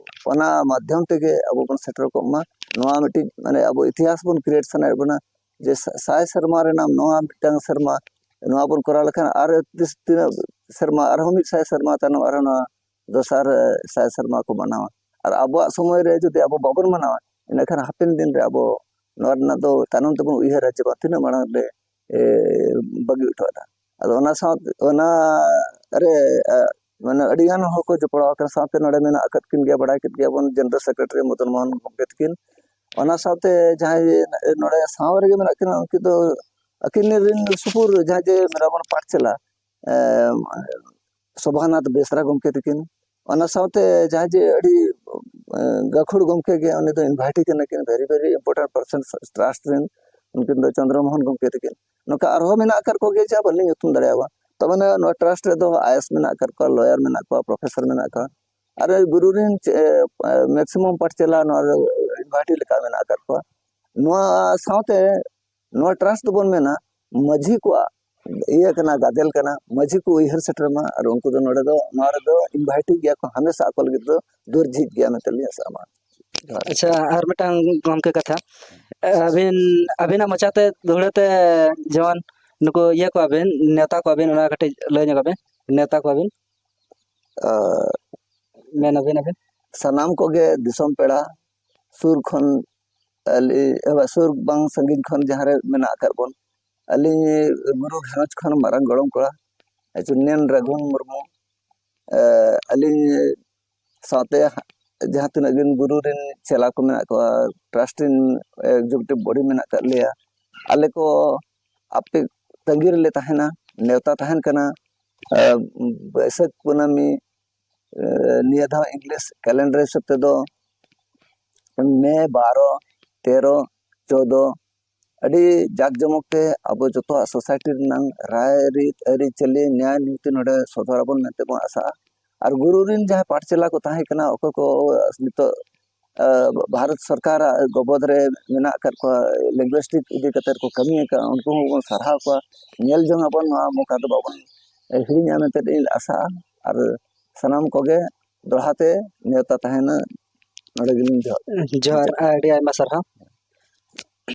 ᱚᱱᱟ ᱢᱟᱫᱽᱫᱷᱚᱢ ᱛᱮᱜᱮ ᱟᱵᱚ ᱵᱚᱱ ᱥᱮᱴᱮᱨ ᱠᱚᱜ ᱢᱟ᱾ ᱱᱚᱣᱟ ᱢᱤᱫᱴᱤᱡ ᱢᱟᱱᱮ ᱟᱵᱚ ᱤᱛᱤᱦᱟᱥ ᱵᱚᱱ ᱠᱨᱤᱭᱮᱴ ᱥᱟᱱᱟᱭᱮᱫ ᱵᱚᱱᱟ ᱡᱮ ᱥᱟᱭ ᱥᱮᱨᱢᱟ ᱨᱮᱱᱟᱜ ᱱᱚᱣᱟ ᱢᱤᱫᱴᱟᱝ ᱥᱮᱨᱢᱟ ᱱᱚᱣᱟ ᱵᱚᱱ ᱠᱚᱨᱟᱣ ᱞᱮᱠᱷᱟᱱ ᱟᱨ ᱛᱤᱥ ᱛᱤᱱᱟᱹᱜ ᱥᱮᱨᱢᱟ ᱟᱨᱦᱚᱸ ᱢᱤᱫ ᱥᱟᱭ ᱥᱮᱨᱢᱟ ᱛᱟᱭᱱᱚᱢ ᱟᱨᱦᱚᱸ ᱱᱚᱣᱟ ᱫᱚᱥᱟᱨ ᱥᱟᱭ ᱥᱮᱨᱢᱟ ᱠᱚ ᱢᱟᱱᱟᱣᱟ᱾ ᱟᱨ ᱟᱵᱚᱣᱟᱜ ᱥᱚᱢᱚᱭ ᱨᱮ ᱡᱩᱫᱤ ᱟᱵᱚ ᱵᱟᱵᱚᱱ ᱢᱟᱱᱟᱣᱟ, ᱤᱱᱟᱹᱠᱷᱟᱱ ᱦᱟᱯᱮᱱ ᱫᱤᱱ ᱨᱮ ᱟᱵᱚ ᱱᱚᱣᱟ ᱨᱮᱱᱟᱜ ᱫᱚ ᱛᱟᱭᱱᱚᱢ ᱛᱮᱵᱚᱱ ᱩᱭᱦᱟᱹᱨᱟ ᱡᱮ ᱵᱟᱝ ᱛᱤᱱᱟᱹᱜ ᱢᱟᱲᱟᱝ ᱨᱮ ᱵᱟᱹᱜᱤ ᱦᱚᱴᱚ ᱟᱫᱟ᱾ ᱟᱫᱚ ᱚᱱᱟ ᱥᱟᱶ ᱚᱱᱟ ᱨᱮ ᱢᱟᱱᱮ ᱟᱹᱰᱤ ᱜᱟᱱ ᱦᱚᱲ ᱠᱚ ᱡᱚᱯᱲᱟᱣ ᱟᱠᱟᱱᱟ᱾ ᱥᱟᱶᱛᱮ ᱱᱚᱰᱮ ᱢᱮᱱᱟᱜ ᱟᱠᱟᱫ ᱠᱤᱱ ᱜᱮᱭᱟ, ᱵᱟᱲᱟᱭ ᱠᱮᱫ ᱜᱮᱭᱟ ᱵᱚᱱ, ᱡᱮᱱᱟᱨᱮᱞ ᱥᱮᱠᱨᱮᱴᱟᱨᱤ ᱢᱚᱫᱚᱱ ᱢᱳᱦᱚᱱ ᱜᱚᱢᱠᱮ ᱛᱟᱹᱠᱤᱱ᱾ ᱚᱱᱟ ᱥᱟᱶᱛᱮ ᱡᱟᱦᱟᱸᱭ ᱱᱚᱰᱮ ᱥᱟᱶ ᱨᱮᱜᱮ ᱢᱮᱱᱟᱜ ᱠᱤᱱᱟ, ᱩᱱᱠᱤᱱ ᱫᱚ ᱟᱹᱠᱤᱱ ᱨᱮᱱ ᱥᱩᱯᱩᱨ ᱡᱟᱦᱟᱸᱭ ᱡᱮ ᱢᱮᱱᱟᱜ ᱵᱚᱱ ᱯᱟᱴᱷᱥᱟᱞᱟ ᱥᱳᱵᱷᱟᱱᱟᱛᱷ ᱵᱮᱥᱨᱟ ᱜᱚᱢᱠᱮ ᱛᱟᱹᱠᱤᱱ᱾ ᱚᱱᱟ ᱥᱟᱶᱛᱮ ᱡᱟᱦᱟᱸᱭ ᱡᱮ ᱟᱹᱰᱤ ᱜᱟᱹᱠᱷᱩᱲ ᱜᱚᱢᱠᱮ ᱜᱮ, ᱩᱱᱤ ᱫᱚ ᱤᱱᱵᱷᱟᱭᱤᱴᱤ ᱠᱟᱱᱟ ᱠᱤᱱ, ᱵᱷᱮᱨᱤ ᱵᱷᱮᱨᱤ ᱤᱢᱯᱚᱨᱴᱮᱱᱴ ᱯᱟᱨᱥᱚᱱ ᱴᱨᱟᱥᱴ ᱨᱮᱱ᱾ ᱩᱱᱠᱤᱱ ᱫᱚ ᱪᱚᱱᱫᱨᱚ ᱢᱳᱦᱚᱱ ᱜᱚᱢᱠᱮ ᱛᱟᱹᱠᱤᱱ᱾ ᱱᱚᱝᱠᱟ ᱟᱨᱦᱚᱸ ᱢᱮᱱᱟᱜ ᱟᱠᱟᱫ ᱠᱚᱜᱮᱭᱟ ᱡᱟᱦᱟᱸ ᱵᱟᱹᱞᱤᱧ ᱧᱩᱛᱩᱢ ᱫᱟᱲᱮᱭᱟᱣᱟ᱾ ᱛᱚᱵᱮ ᱱᱚᱣᱟ ᱴᱨᱟᱥᱴ ᱨᱮᱫᱚ ᱟᱭᱮᱥ ᱢᱮᱱᱟᱜ ᱟᱠᱟᱫ ᱠᱚᱣᱟ, ᱞᱚᱭᱟᱨ ᱢᱮᱱᱟᱜ ᱠᱚᱣᱟ, ᱯᱨᱚᱯᱷᱮᱥᱚᱨ ᱢᱮᱱᱟᱜ ᱠᱚᱣᱟ, ᱟᱨ ᱜᱩᱨᱩ ᱨᱮᱱ ᱢᱮᱠᱥᱤᱢᱟᱢ ᱯᱟᱴᱷ ᱪᱮᱞᱟ ᱱᱚᱣᱟ ᱤᱱᱵᱷᱟᱭᱤᱴᱤ ᱞᱮᱠᱟ ᱢᱮᱱᱟᱜ ᱟᱠᱟᱫ ᱠᱚᱣᱟ᱾ ᱱᱚᱣᱟ ᱥᱟᱶᱛᱮ ᱱᱚᱣᱟ ᱴᱨᱟᱥᱴ ᱫᱚᱵᱚᱱ ᱢᱮᱱᱟ ᱢᱟᱹᱡᱷᱤ ᱠᱚᱣᱟᱜ ᱤᱭᱟᱹ ᱠᱟᱱᱟ, ᱜᱟᱫᱮᱞ ᱠᱟᱱᱟ᱾ ᱢᱟᱹᱡᱷᱤ ᱠᱚ ᱩᱭᱦᱟᱹᱨ ᱥᱮᱴᱮᱨ ᱢᱟ, ᱟᱨ ᱩᱱᱠᱩ ᱫᱚ ᱱᱚᱰᱮ ᱫᱚ ᱱᱚᱣᱟ ᱨᱮᱫᱚ ᱤᱱᱵᱷᱟᱭᱤᱴᱤ ᱜᱮᱭᱟ ᱠᱚ, ᱦᱟᱢᱮᱥᱟ ᱟᱠᱚ ᱞᱟᱹᱜᱤᱫ ᱫᱚ ᱫᱩᱣᱟᱹᱨ ᱡᱷᱤᱡ ᱜᱮᱭᱟ ᱢᱮᱱᱛᱮ ᱞᱤᱧ ᱟᱥᱟᱜᱼᱟ ᱢᱟ᱾ ᱡᱚᱦᱟᱨ᱾ ᱟᱪᱪᱷᱟ, ᱟᱨ ᱢᱤᱫᱴᱟᱝ ᱜᱚᱢᱠᱮ ᱠᱟᱛᱷᱟ, ᱟᱹᱵᱤᱱ ᱟᱹᱵᱤᱱᱟᱜ ᱢᱚᱪᱟᱛᱮ ᱫᱩᱦᱲᱟᱹᱛᱮ ᱡᱮᱢᱚᱱ ᱱᱩᱠᱩ ᱤᱭᱟᱹ ᱠᱚᱣᱟᱵᱤᱱ, ᱱᱮᱣᱛᱟ ᱠᱚᱣᱟᱵᱤᱱ, ᱚᱱᱟ ᱠᱟᱹᱴᱤᱡ ᱞᱟᱹᱭ ᱧᱚᱜ ᱟᱵᱤᱱ, ᱱᱮᱣᱛᱟ ᱠᱚᱣᱟᱵᱤᱱ᱾ ᱟᱨ ᱢᱮᱱ ᱟᱵᱤᱱ ᱟᱵᱤᱱ᱾ ᱥᱟᱱᱟᱢ ᱠᱚᱜᱮ ᱫᱤᱥᱚᱢ ᱯᱮᱲᱟ ᱥᱩᱨ ᱠᱷᱚᱱ ᱟᱞᱮ ᱥᱩᱨ ᱵᱟᱝ ᱥᱟᱺᱜᱤᱧ ᱠᱷᱚᱱ ᱡᱟᱦᱟᱸ ᱨᱮ ᱢᱮᱱᱟᱜ ᱟᱠᱟᱫ ᱵᱚᱱ, ᱟᱹᱞᱤᱧ ᱜᱩᱨᱩ ᱜᱷᱟᱨᱚᱸᱡᱽ ᱠᱷᱚᱱ ᱢᱟᱨᱟᱝ ᱜᱚᱲᱚᱢ ᱠᱚᱲᱟ ᱟᱹᱪᱩᱨᱱᱤᱭᱟᱱ ᱨᱟᱹᱜᱷᱩ ᱢᱩᱨᱢᱩ, ᱟᱹᱞᱤᱧ ᱥᱟᱶᱛᱮ ᱡᱟᱦᱟᱸ ᱛᱤᱱᱟᱹᱜ ᱜᱤᱱ ᱜᱩᱨᱩ ᱨᱮᱱ ᱪᱮᱞᱟ ᱠᱚ ᱢᱮᱱᱟᱜ ᱠᱚᱣᱟ, ᱴᱨᱟᱥᱴ ᱨᱮᱱ ᱮᱠᱡᱤᱠᱤᱭᱩᱴᱤᱵᱷ ᱵᱚᱰᱤ ᱢᱮᱱᱟᱜ ᱟᱠᱟᱫ ᱞᱮᱭᱟ, ᱟᱞᱮ ᱠᱚ ᱟᱯᱮ ᱛᱟᱺᱜᱤ ᱨᱮᱞᱮ ᱛᱟᱦᱮᱱᱟ᱾ ᱱᱮᱣᱛᱟ ᱛᱟᱦᱮᱱ ᱠᱟᱱᱟ ᱵᱟᱹᱭᱥᱟᱹᱠᱷ ᱠᱩᱱᱟᱹᱢᱤ, ᱱᱤᱭᱟᱹ ᱫᱷᱟᱣ ᱤᱝᱞᱤᱥ ᱠᱮᱞᱮᱱᱰᱟᱨ ᱦᱤᱥᱟᱹᱵ ᱛᱮᱫᱚ ᱢᱮ ᱵᱟᱨᱚ, ᱛᱮᱨᱚ, ᱪᱳᱫᱚ, ᱟᱹᱰᱤ ᱡᱟᱠ ᱡᱚᱢᱚᱠ ᱛᱮ ᱟᱵᱚ ᱡᱚᱛᱚᱣᱟᱜ ᱥᱳᱥᱟᱭᱴᱤ ᱨᱮᱱᱟᱝ ᱨᱟᱭ ᱨᱤᱛ ᱟᱹᱨᱤᱪᱟᱹᱞᱤ ᱱᱮᱭᱟᱭ ᱱᱤᱛᱤ ᱱᱚᱰᱮ ᱥᱚᱫᱚᱨ ᱟᱵᱚᱱ ᱢᱮᱱᱛᱮ ᱵᱚᱱ ᱟᱥᱟᱜᱼᱟ᱾ ᱟᱨ ᱜᱩᱨᱩ ᱨᱮᱱ ᱡᱟᱦᱟᱸᱭ ᱯᱟᱴ ᱪᱮᱞᱟ ᱠᱚ ᱛᱟᱦᱮᱸ ᱠᱟᱱᱟ, ᱚᱠᱚᱭ ᱠᱚ ᱱᱤᱛᱚᱜ ᱵᱷᱟᱨᱚᱛ ᱥᱚᱨᱠᱟᱨᱟᱜ ᱜᱚᱵᱚᱫ ᱨᱮ ᱢᱮᱱᱟᱜ ᱟᱠᱟᱫ ᱠᱚᱣᱟ, ᱞᱤᱝᱜᱩᱭᱤᱥᱴᱤᱠ ᱤᱫᱤ ᱠᱟᱛᱮ ᱠᱚ ᱠᱟᱹᱢᱤ ᱟᱠᱟᱫ, ᱩᱱᱠᱩ ᱦᱚᱸᱵᱚᱱ ᱥᱟᱨᱦᱟᱣ ᱠᱚᱣᱟ᱾ ᱧᱮᱞ ᱡᱚᱝ ᱟᱵᱚᱱ, ᱱᱚᱣᱟ ᱢᱚᱠᱟ ᱫᱚ ᱵᱟᱵᱚᱱ ᱦᱤᱲᱤᱧᱟ ᱢᱮᱱᱛᱮ ᱤᱧ ᱟᱥᱟᱜᱼᱟ᱾ ᱟᱨ ᱥᱟᱱᱟᱢ ᱠᱚᱜᱮ ᱫᱚᱦᱲᱟ ᱛᱮ ᱱᱮᱣᱛᱟ ᱛᱟᱦᱮᱱᱟ᱾ ᱱᱚᱰᱮ ᱜᱮᱞᱤᱧ ᱡᱚᱦᱟᱨ᱾ ᱡᱚᱦᱟᱨ, ᱟᱹᱰᱤ ᱟᱭᱢᱟ ᱥᱟᱨᱦᱟᱣ᱾